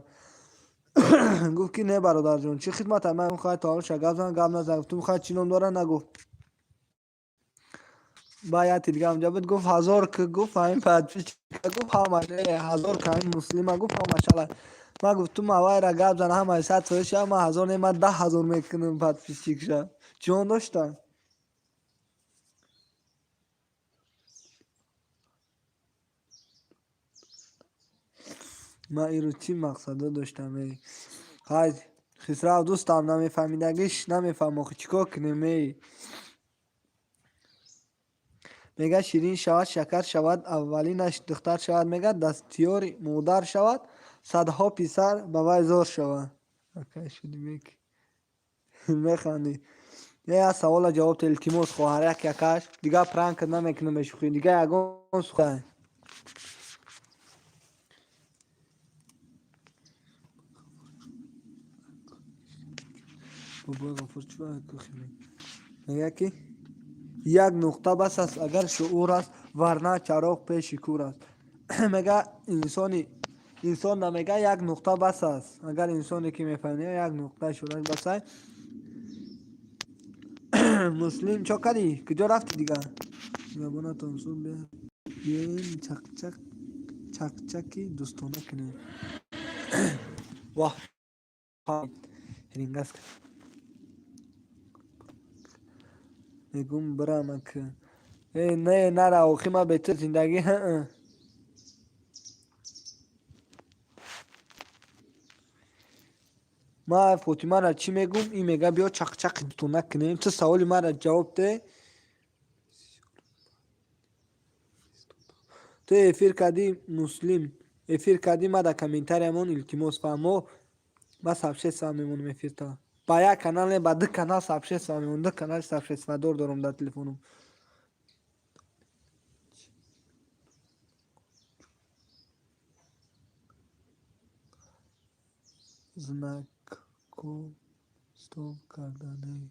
Гуфт ки не, бародарҷон, чӣ хидмата? Ман хай то ҳолша гап зан, гап назан. Гуфтум, хай, чӣ ном дора? Нагуфт. Ба яти дига ҳамҷа буд, гуфт 1000 к, гуфт, ҳамин подписчика, гуфт, ҳама 1000 к ҳамин Муслима, гуфт, ҳамашала. Ман гуфтум, авайра гап зан, ҳамаи 100% ша, ман 1000 не, ман 10 000 мекунам подписчик ша. Ҷон доштам. Ман иро чӣ мақсадо доштам, эй? Хай, Хисрав дӯстам, намефаҳмидагиш намефаҳм, охи чӣ кор кунем, эй? Мега, ширин шавад, шакар шавад, аввалинаш духтар шавад, мега, дастёри модар шавад, садҳо писар ба вай зор шавад. Акай шудимек, механдӣ. Як савола ҷавоб те, илтимос, хоҳар, як якаш дига пранк намекунам, бешӯхӣ, дига ягон сухан. Бобои Ғафур чӣ мега, ки як нуқта бас аст, агар шуур аст, варна чароғ пеши кур аст. Мега, инсони инсон мега, як нуқта бас аст, агар инсоне ки мефаҳми, як нуқта шуураш басай. Муслим, чо кардӣ, куҷо рафтӣ дига? Забонатон су, биёем, чақчақ, чақчаки дӯстона кунем. Ваҳ, рингас мегум, бирам ак. Э, не, нара, охи ма бе ту зиндагӣ. Ма Фотимара чӣ мегум? Ин мега, биё, чақчақи дӯстона кунем. Ту саволи мара ҷавоб де. Ту эфир кардӣ, Муслим, эфир кардӣ, ма дар комментариямон, илтимос, фаҳмо, ма сообщество мемонам эфирта. Ба як канал не, ба ду канал сообщество мемонам, ду канали сообществодор дорам дар телефонам. Знаком стоп кардане.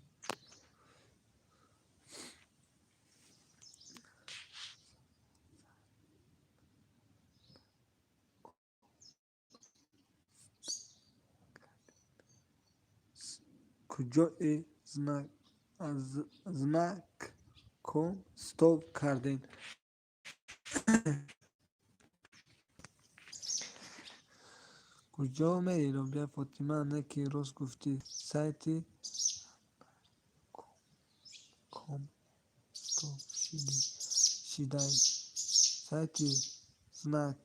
Куҷое знаком стоп кардем? Куҷо мерӣ, Робия? Фотима, не ки рост гуфтӣ, сайти ком стоп шидай, сайти знак.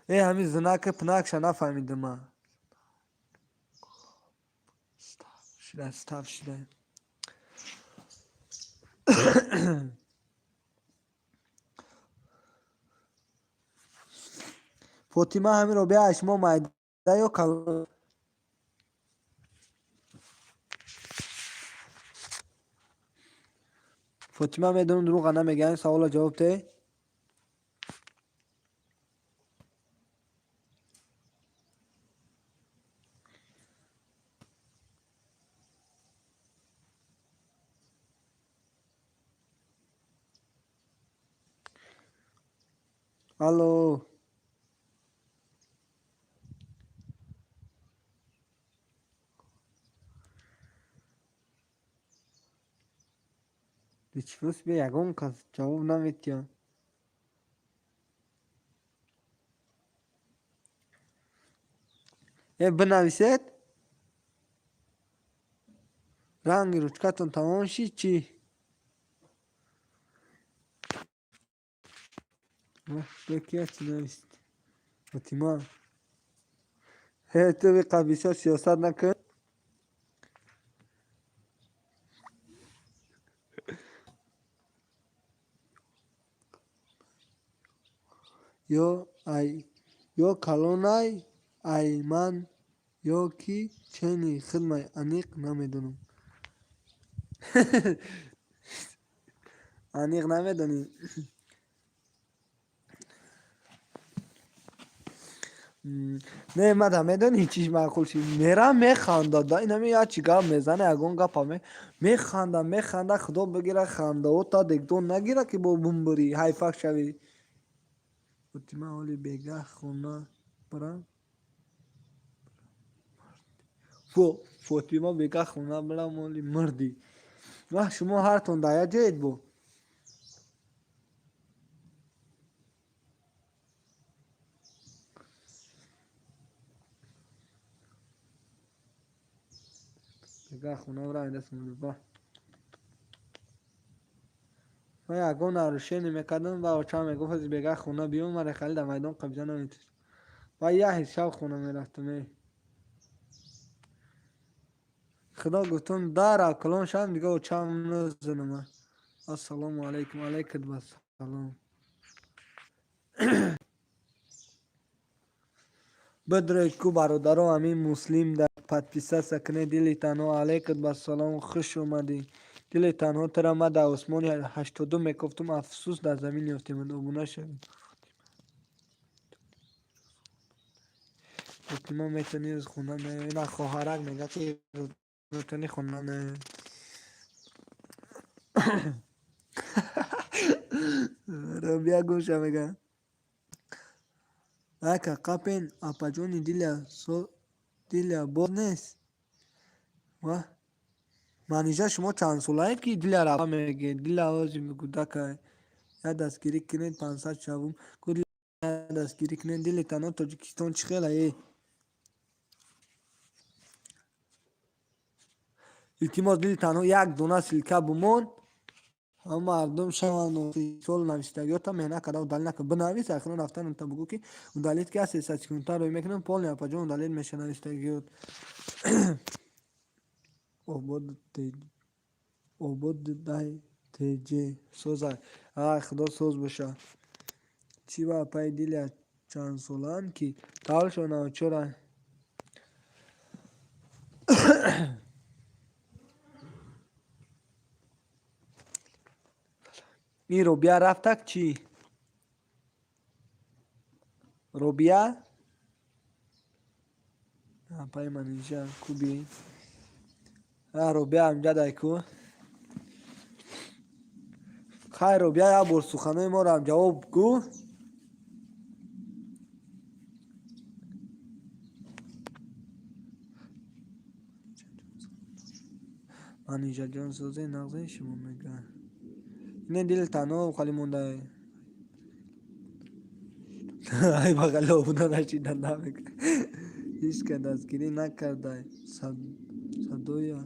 Э, ҳамин знака пнакша нафаҳмидам ман. Став шидай. Фотима, ҳамин Робия шумо майда ё калон? Фотима, медонам, дурӯға намегӯям, савола ҷавоб де. Алло. Чифрӯз бе ягон кас ҷавоб наметиҳад. Э, бинависед. Ранги ручкатон тамом шид, чӣ? Бекия чӣ нависд? Фотима, ҳе, ту биқа бисёр сиёсат накун. Ё ай ё калонай ай ман, ё ки чени хидмай, аниқ намедонам. Аниқ намедонӣ. Не, мада медонӣ, чиш маъқул шид? Мера механда да, инами як чи гап мезана, ягон гапа механда, механда. Худо бигира, хандаота дегдон нагира, ки бо бумбурӣ ҳайфак шавӣ. Фотима, ҳоли бегаҳ хона барам. Фотима, бегаҳ хона барам, ҳоли мурдӣ. Ваҳ, шумо ҳартон дар як ҷоед бо. Бегаҳ хона барам, ва ман ягон нарушение мекардам ва очам мегуфт: "Ҳози бегаҳ хона биём". Мара хеле дар майдон қабза наметавонистам ва як шаб хона мерафтам. Э, худо, гуфтам, дара калон шавам, дига очам назанам. Ассалому алайкум. Алайкум ассалом. Бидроед ку, бародаро, ҳамин муслим дар подписаться кунед. Дили танҳо, алайкум ассалом, хуш омадӣ. Дили танҳо, тура ман дар осмони 82 мекофтум, афсӯс, дар замин ёфтем. Обуна шавед. Фотима, метавонӣ рӯз хона наёӣ? На, хоҳарак мегӯяд, ки метавонӣ хона наёӣ. Робия гӯша мегӯяд: "Ака, қапен, апаҷони Диля, Диля боз нест." Ва Манижа, шумо чандсолаед, ки Диляро апа мегӯед? Диля ози кӯдакай. Як дастгирӣ кунед, 500 шавум. Дастгирӣ кунед. Дили танҳо, Тоҷикистон чӣ хела е? Илтимос, дили танҳо, як дона ссылка бумон, ҳама мардум шаванд. Сол навиштагиёта меҳнат карда удалить накун, бинавис. Ахирон рафтан та бугӯ, ки удалить ки, аз 300 секунда рӯй мекунам, полный, апаҷон, удалить меша навиштагиёт. Обод обод дай тж созай. Ай, худо соз боша. Чӣ ба апаи Диля чандсолаанд, ки таваллудшон 94-а? Ин Робия рафтак чӣ? Робия, апаи Манижа, куби? Робия амҷадай ку. Хайр, Робия, як бор суханои моро ҷавоб гӯ. Манижаҷон, созе, нағзе, шумо мегӯяд. Ине дили танҳо хали монда. Ай, бағали обуна нашида намега. Ҳеҷ ка дастгирӣ накардай. Садоя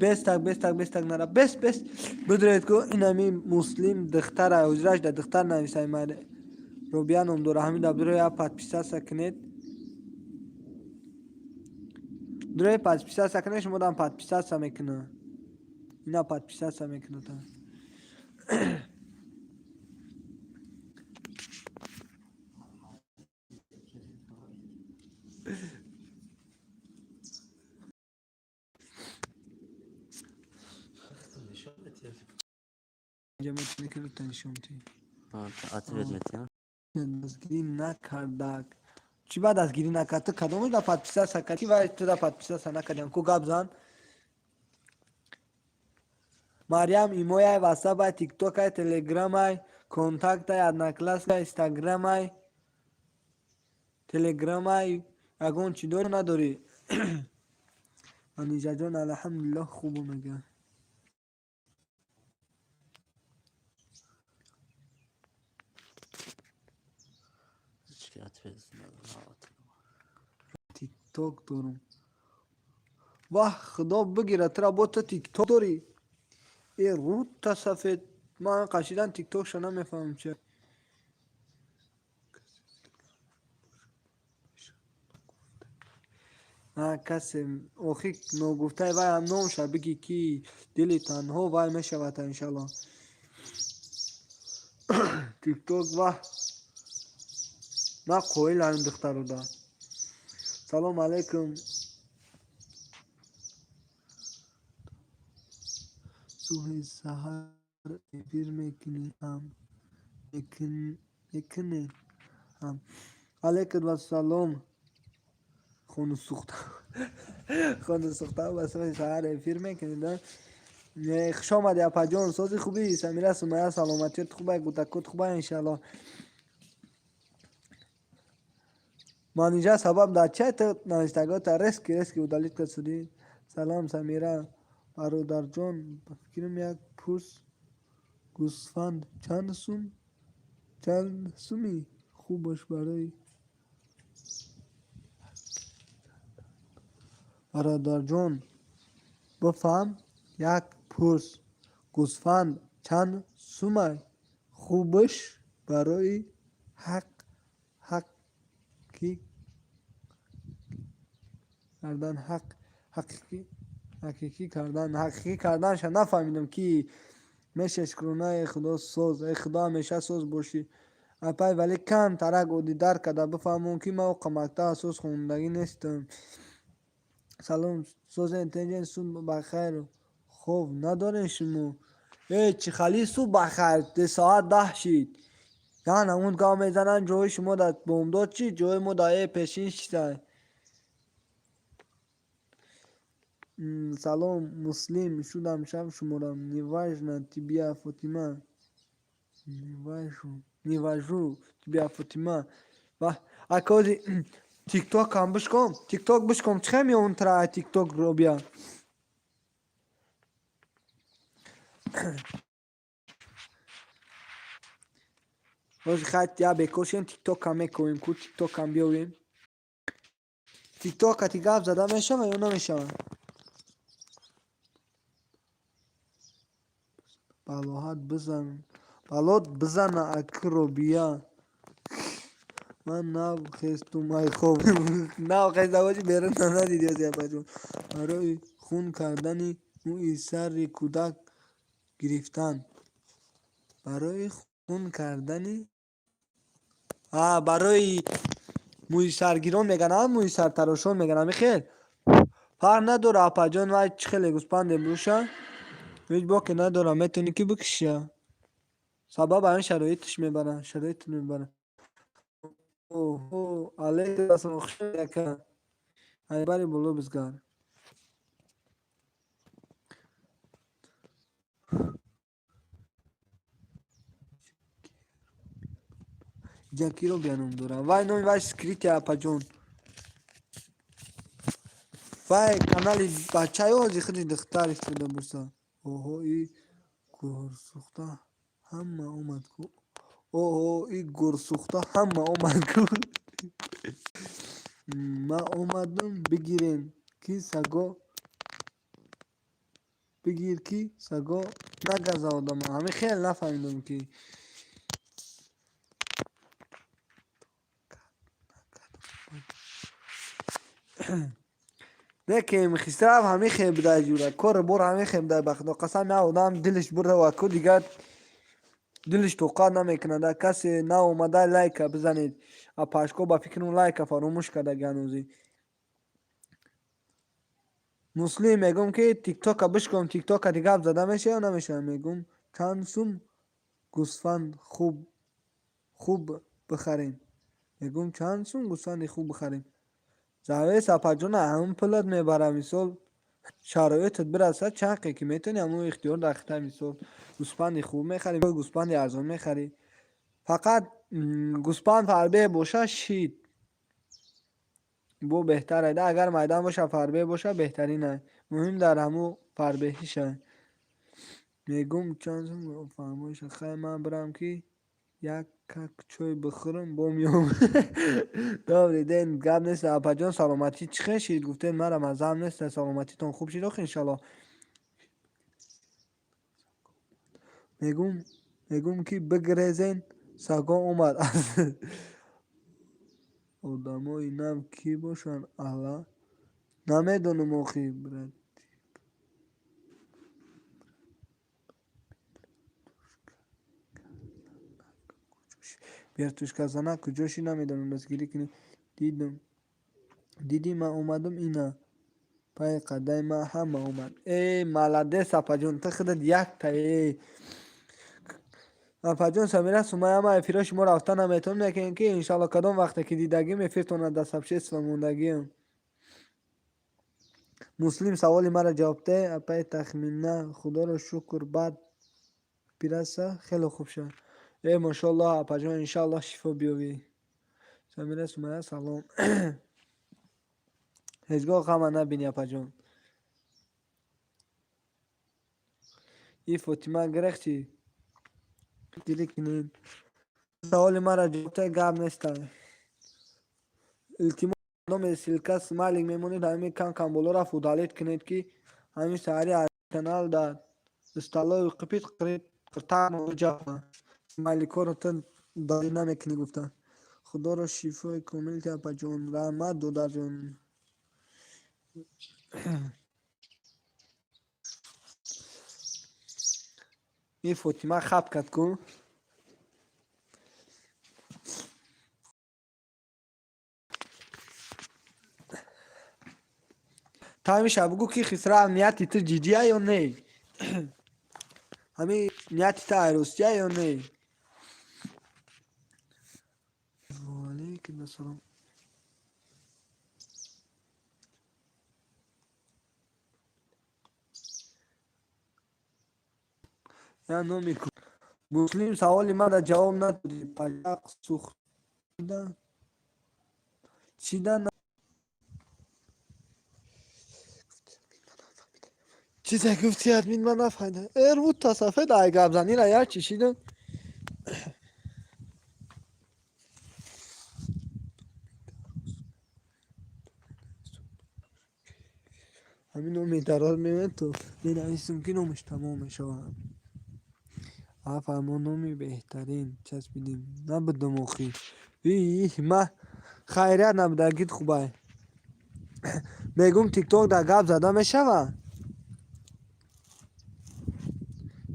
бестак, бестак, бестак, нара, бес, бес. Бидроед ку, инами муслим духтара, ҳуҷраш да духтар нависай, Робия ном дора. Ҳамин да бироя, подписаться кунед. Дурои подписаться кунед, шумо дам подписаться мекуна. Ина подписаться мекунад. Ответ метиҳам. Дастгирӣ накардак. Чӣ ба дастгирӣ накард? Ту кадомаш да подписаться кард, ки вай ту да подписаться накардиам? Ку, гап зан. Марьям, имояй, ватсапай, тиктокай, телеграмай, контактай, однокласскай, инстаграмай, телеграмай, ягон чӣ дори, надорӣ? Анижаҷон, алҳамдулиллоҳ, хубо, мегӯяд. Ҳеҷ ответ надорам. Тикток дорум. Ваҳ, худо бигирад тура, бо ту тикток дорӣ? Э, рута сафед, ман қашидан тиктокша намефаҳмам чи. На, касе охи ногуфтаи вай ҳам номша бигӣ, ки дили танҳо вай мешавад, иншалло. Тикток, ваҳ, на қоил ҳамин духтаруда. Салом алайкум. Субҳи саҳар эфир мекунӣ ҳам Мекунед. Алейкум ассалом. Хону сӯхта. Хону сӯхта ба сафи саҳар эфир мекунед, а? Хуш омадӣ, апаҷон, сози хубӣ, Самира, Сумая, саломатиёт хубай, гудакот хубай, иншаллоҳ. Манижа, сабаб дар чай ту навиштагота резки резки удалить кардӣ? Салом, Самира, бародарҷон, ба фикрам як пурс, гӯсфанд чанд сум, чанд суми хубаш барои бародарҷон, бифаҳм, як пурс, гӯсфанд чанд сумай хубаш барои ҳақ ҳаққӣ кардан, ҳақ ҳақиқӣ ҳақиқӣ кардан, ҳақиқӣ карданша нафаҳмидам, ки меша шукронаи худо соз, эй худо, ҳамеша соз бошӣ. Апай, вале кам тарак одидар карда бифаҳмон, ки ман оқа мактаб асос хондагӣ нестам. Салом, созен, тенҷен, субҳ бахайр, хоб надорен шумо? Э, чӣ хали субҳ бахайр, соат 10 шид. Ян ҳамун гап мезананд, ҷои шумо дар бомдод чӣ, ҷои мо дар э пешин шитай. Салом, Муслим, шудам шаб шуморам, неважно тебя, Фотима. Не важу тебя, Фотима. Ва акози тиктокам бишком, тикток бишком, чӣ хел меон тра тикток робия? Ҳозир хайт я бекор шем, тиктокам мекунем, ку тиктокам биёвем. Тикток кати гап зада мешава ё намешава? Балоҳат бизан, балот бизана, аки Робия. Ман нав хестум ай хоб. Нав хеста боши, берун надидӣ ози, апаҷон. Барои хун кардани мӯи сари кӯдак гирифтан. Барои хун кардани, а барои мӯйсаргирон мегӯянд, а мӯйсартарошон мегӯянд, ами хел? Фарқ надора, апаҷон, вай чӣ хеле гӯспанде боша, ҳеҷ боке надора, метавонӣ ки бикушия. Сабаб ҳамин шароитш мебарад, шароит мебарад. Оҳо, алейкум ассалом, хуш омадед, ака. Айбари боло бизгар. Иҷа киро бия ном дорам? Вай номи вай скрытый, апаҷон. Вай канали бачаё ҳози худи духтар истифода бурса. Оҳо, и гурсӯхта ҳама омад ку. Оҳо, и гурсӯхта ҳама омад ку. Ман омадам, бигирен ки саго, бигир ки саго нагаза одама. Ҳамин хел нафаҳмидам ки. Не ки Хисрав ҳамин хел будай ҷура. Кори бор ҳамин хел будай, ба худо қасам, як одам дилаш бурава ку, дигар дилаш тоқат намекунад. Касе наомада, лайка бизанед. Апашко ба фикрам лайка фаромӯш кардаги ҳанӯзи. Муслим, мегӯм ки тиктока бишком, тиктока ди гап зада мешава ё намешава? Мегӯм чанд сум гӯсфанд хуб хуб бихарем? Мегӯм чанд сум гӯсфанди хуб бихарем? Завес, апаҷона, ҳамун пулат мебара, мисол шароитат бирасад, чанд ки метавонӣ, ҳамун ихтиёр дар хитай, мисол гӯспанди хуб мехарӣ, гӯспанди арзон мехарӣ. Фақат гӯспанд фарбеҳ боша, шид. Бо беҳтар айда, агар майдан боша, фарбеҳ боша, беҳтарин ай. Муҳим дар ҳамун фарбеҳиша. Мегӯм чанд сум фармоиша. Хай ман бирам ки як как чой бихӯрам, бо меом. Добрый день, гап нест, апаҷон, саломатӣ чӣ хел шид? Гуфтед мара маззаам нест, саломатитон хуб шид охи, иншаллоҳ. Мегӯм мегӯм ки бигрезен, саго омад. Одамои нав кӣ бошанд, ала? Намедонам охи, брат. Вертушказанак куҷо шид, намедонам, дастгирӣ кунед. Дидам. Дидӣ ман омадам, ина. Пай қадаи ман ҳама омад. Э, молодец, апаҷон, ту худат якта э. Апаҷон Самира Сумайя, ман эфиро шумо рафта наметавонам, лекин ки иншалло кадом вақте ки дидагим, эфиртона дар сообщество мондагиам. Муслим, саволи маро ҷавоб де. Апаи Тахмина, худоро шукр, баъд пираса хеле хуб шуд. Э, мошоаллоҳ, апаҷон, иншаллоҳ шифо биёбӣ. Самира Сумайя, салом. Ҳеҷ гоҳ ғама набинӣ, апаҷон. И Фотима гирех чӣ? Дили кинед. Саволи маро ҷавоб де, гап нестай. Илтимос, номе ссылка смайлик мемонед, ҳамин кам кам боло рафт, удалить кунед, ки ҳамин саҳари канал дар столои қипит қирит қиртар ҷафа смайликҳоро ту удалить намекунӣ гуфта. Худоро шифои комил ти, апаҷон. Раҳмат, додарҷон. И Фотима хаб кард ку. Тамиша бугӯ, ки Хисрав, нияти ту ҷиддия ё не? Ҳамин нияти ту айростия ё не? Ваалайкум ассалом. Я номи Муслим, саволи мара ҷавоб надодӣ. Палақ сӯхта чида чизе гуфти, админ, ман нафаҳмидам. Э, рута сафед ай гапзанира як чишидам. Ҳамин номи дароз меояд, то менависам, ки номаш тамом мешавад. Афармо, номи беҳтарин часпидим. Набудам охи. Иҳ, ма хайрият набудагит хубай. Мегум, Тикток дар гап зада мешавад?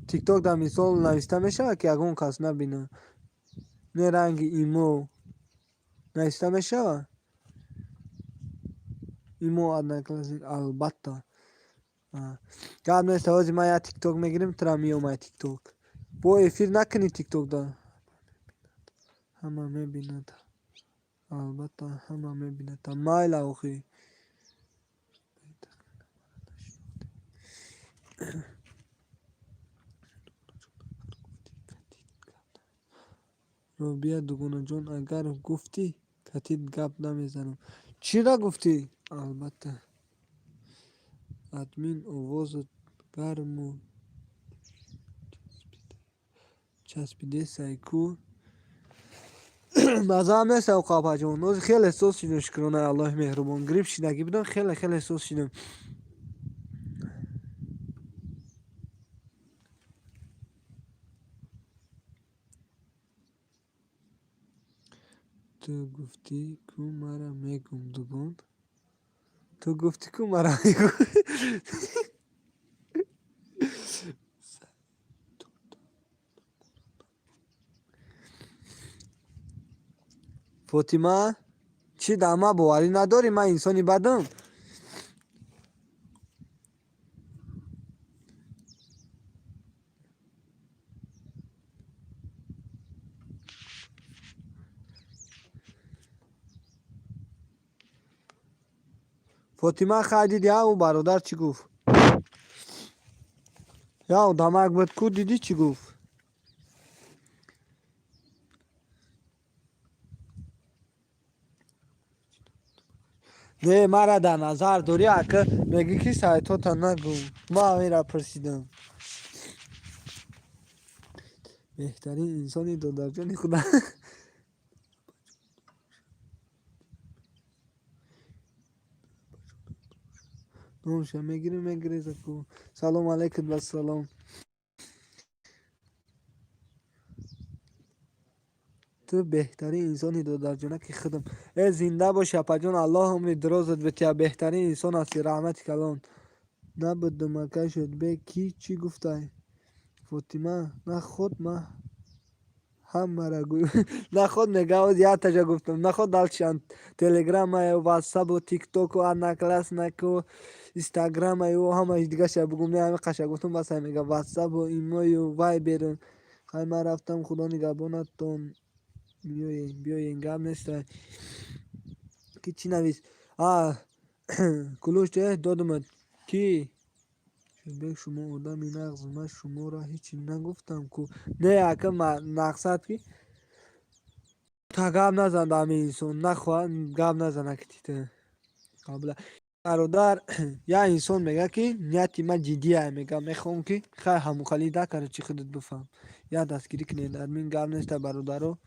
Тикток дар мисол нависта мешавад, ки ягон кас набинад? Не, ранги имо нависта мешавад? Имо, Одноклассник, албатта. Гап нест, ҳози ман як Тикток мегирим, тура меомай Тикток. Бо эфир накунӣ Тиктокда. Ҳама мебинад. Албатта, ҳама мебинад. Майла охи. Робия дугонаҷон, агар гуфтӣ, катит гап намезанам. Чира гуфтӣ? Албатта. Админ, овозат гарму часпидесай ку. Мазаам нест, оқапаҷон. Нози хеле эҳсос шидам, шукронаи Аллоҳи меҳрубон. Грипп шидагӣ будам, хеле хеле эҳсос шидам. Ту гуфтӣ ку, мара мегум, дугон. Ту гуфтӣ ку, мара мегум. Фотима, чӣ, дар ман боварӣ надорӣ? Ман инсони бадам? Фотима, хай диди, ӯ бародар чӣ гуфт? Я одамак буд ку, дидӣ, чӣ гуфт? Не, мара дар назар дорӣ, ака, мегӯӣ, ки сайтота нагӯ. Ман ҳаминра пурсидам. Беҳтарин инсони, додарҷони худам. Номша мегирӣ, мегиреза ку. Салом алейкум, вассалом. Ту беҳтарин инсони, додарҷонаки худам. Э, зинда боши, апаҷон, Аллоҳ умри дурозат битиҳад, беҳтарин инсон ҳастӣ, раҳмати калон. Набудум, ака Шодбек, кӣ чӣ гуфтай? Фотима, наход ман ҳамара гӯ. Наход мега, оз якташа гуфтам. Наход далчиан Телеграмаю, Ватсапу, Тиктоку, Однокласснику, Инстаграмаю, ҳамаи дигаша бугум. Не, ҳами қаша гуфтам, бас, мега Ватсапу, Имою, Вайберу. Хай, ман рафтам, худо нигаҳбонатон. Биёен, биёен, гап неста. Ки чӣ навис? А кулуш додумад ки Шудбек, шумо одами нағз, ман шуморо ҳеҷ нагуфтам ку. Не, ака, мақсад ки та гап назан ба ҳамин инсон, нахоҳад гап назана ки тита қабла. Бародар, як инсон мега ки нияти ман ҷиддия, мега мехоҳам ки хай ҳамухалӣ дакара, чи худат бифаҳм. Як дастгирӣ кунед, админ, гап неста, бародаро.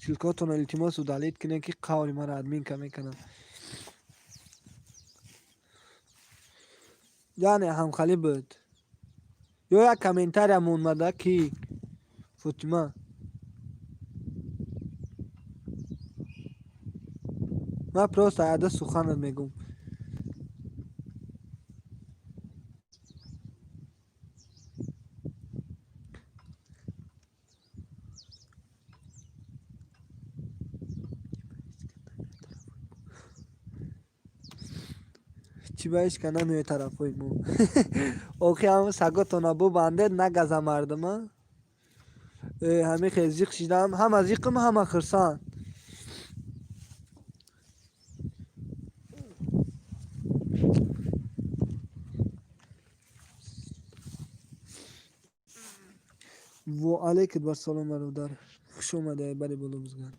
Ссылкотонро илтимос удалить кунед, ки қаври маро админка мекунад. Яъне ҳамхалӣ буд. Ё як комментария монмада ки Фотима. Ман просто аяда суханат мегӯм. Чӣ ба ҳеч ка намеояд тарафҳои мо? Охи ҳама саготона бубандед, нагаза мардума. Ҳамин хел зиқ шидам, ҳама зиқм, ҳама хурсанд. Во алейкум ассалом, бародар. Хуш омадаед, бари боло бизган.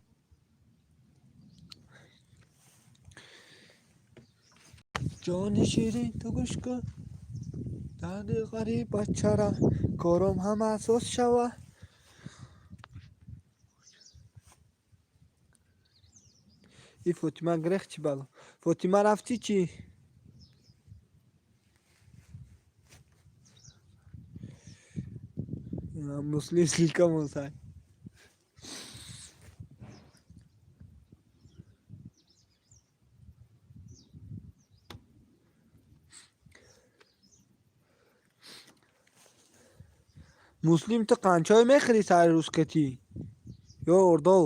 Ҷони ширин, ту гӯш кун, дарди ғариб бачара, кором ҳама асос шава. И Фотима грех чӣ бало? Фотима рафтӣ чӣ? Муслим ссылка монсай. Муслим, ту қанчой мехӯрӣ сари рӯзкатӣ? Ё ордов?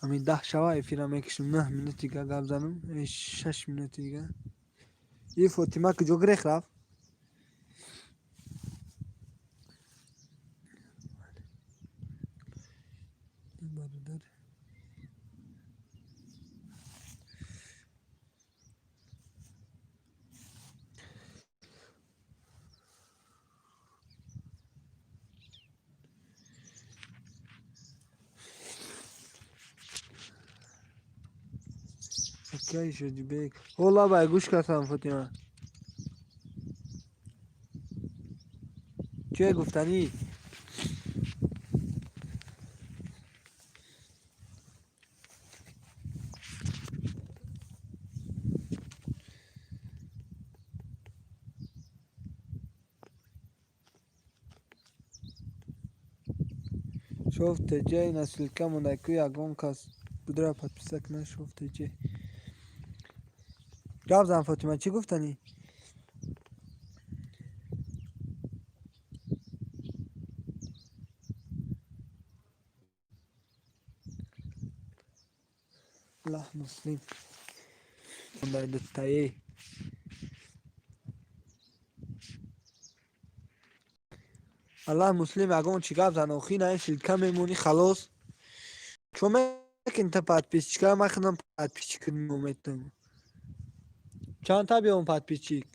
Ҳамин 10 шава эфира мекушем, 9 минути дига гап занам, 6 минути дига. И Фотима куҷо грех рафт? Бародар. Окей, Шодибек. Ҳо, лабай, гӯш кардам, Фотима. Чие гуфтанӣ? Шов ТЖ ина ссылка монда ку, ягон кас будра подписаться кунад Шов ТЖ. Гап зан, Фотима, чӣ гуфтанӣ? Аллах муслим. Мондай дутае. Аллах муслим, ягон чӣ гап зан, охи на ссылка мемонӣ, халос. Чо мекунӣ та подписчика? Ман худам подписчик метам. Чанд та биём подписчик?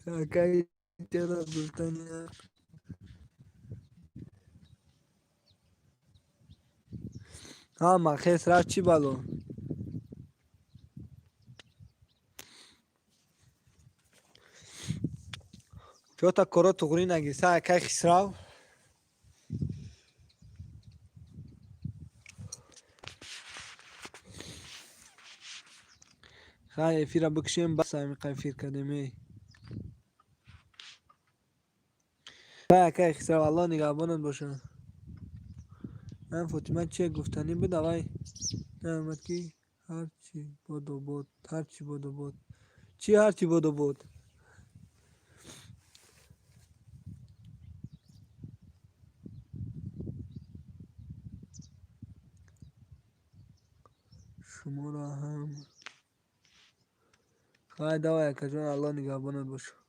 Акай, тера гуфтани. Ҳама хес рафт, чӣ бало? Чота коро туғрӣ нагиса, акай Хисрав. Хай, эфира бикушем, бас ҳамиқа эфир кардем, эй. Хай, акай Хисрав, Аллоҳ нигаҳбонат бошад. Ман Фотима чие гуфтанӣ буд, авай наомад, ки ҳарчи боду бод, ҳарчи боду бод. Чӣ ҳарчи боду бод? Шуморо ҳам. Хай, давай, акаҷон, Аллоҳ нигаҳбонат бошад.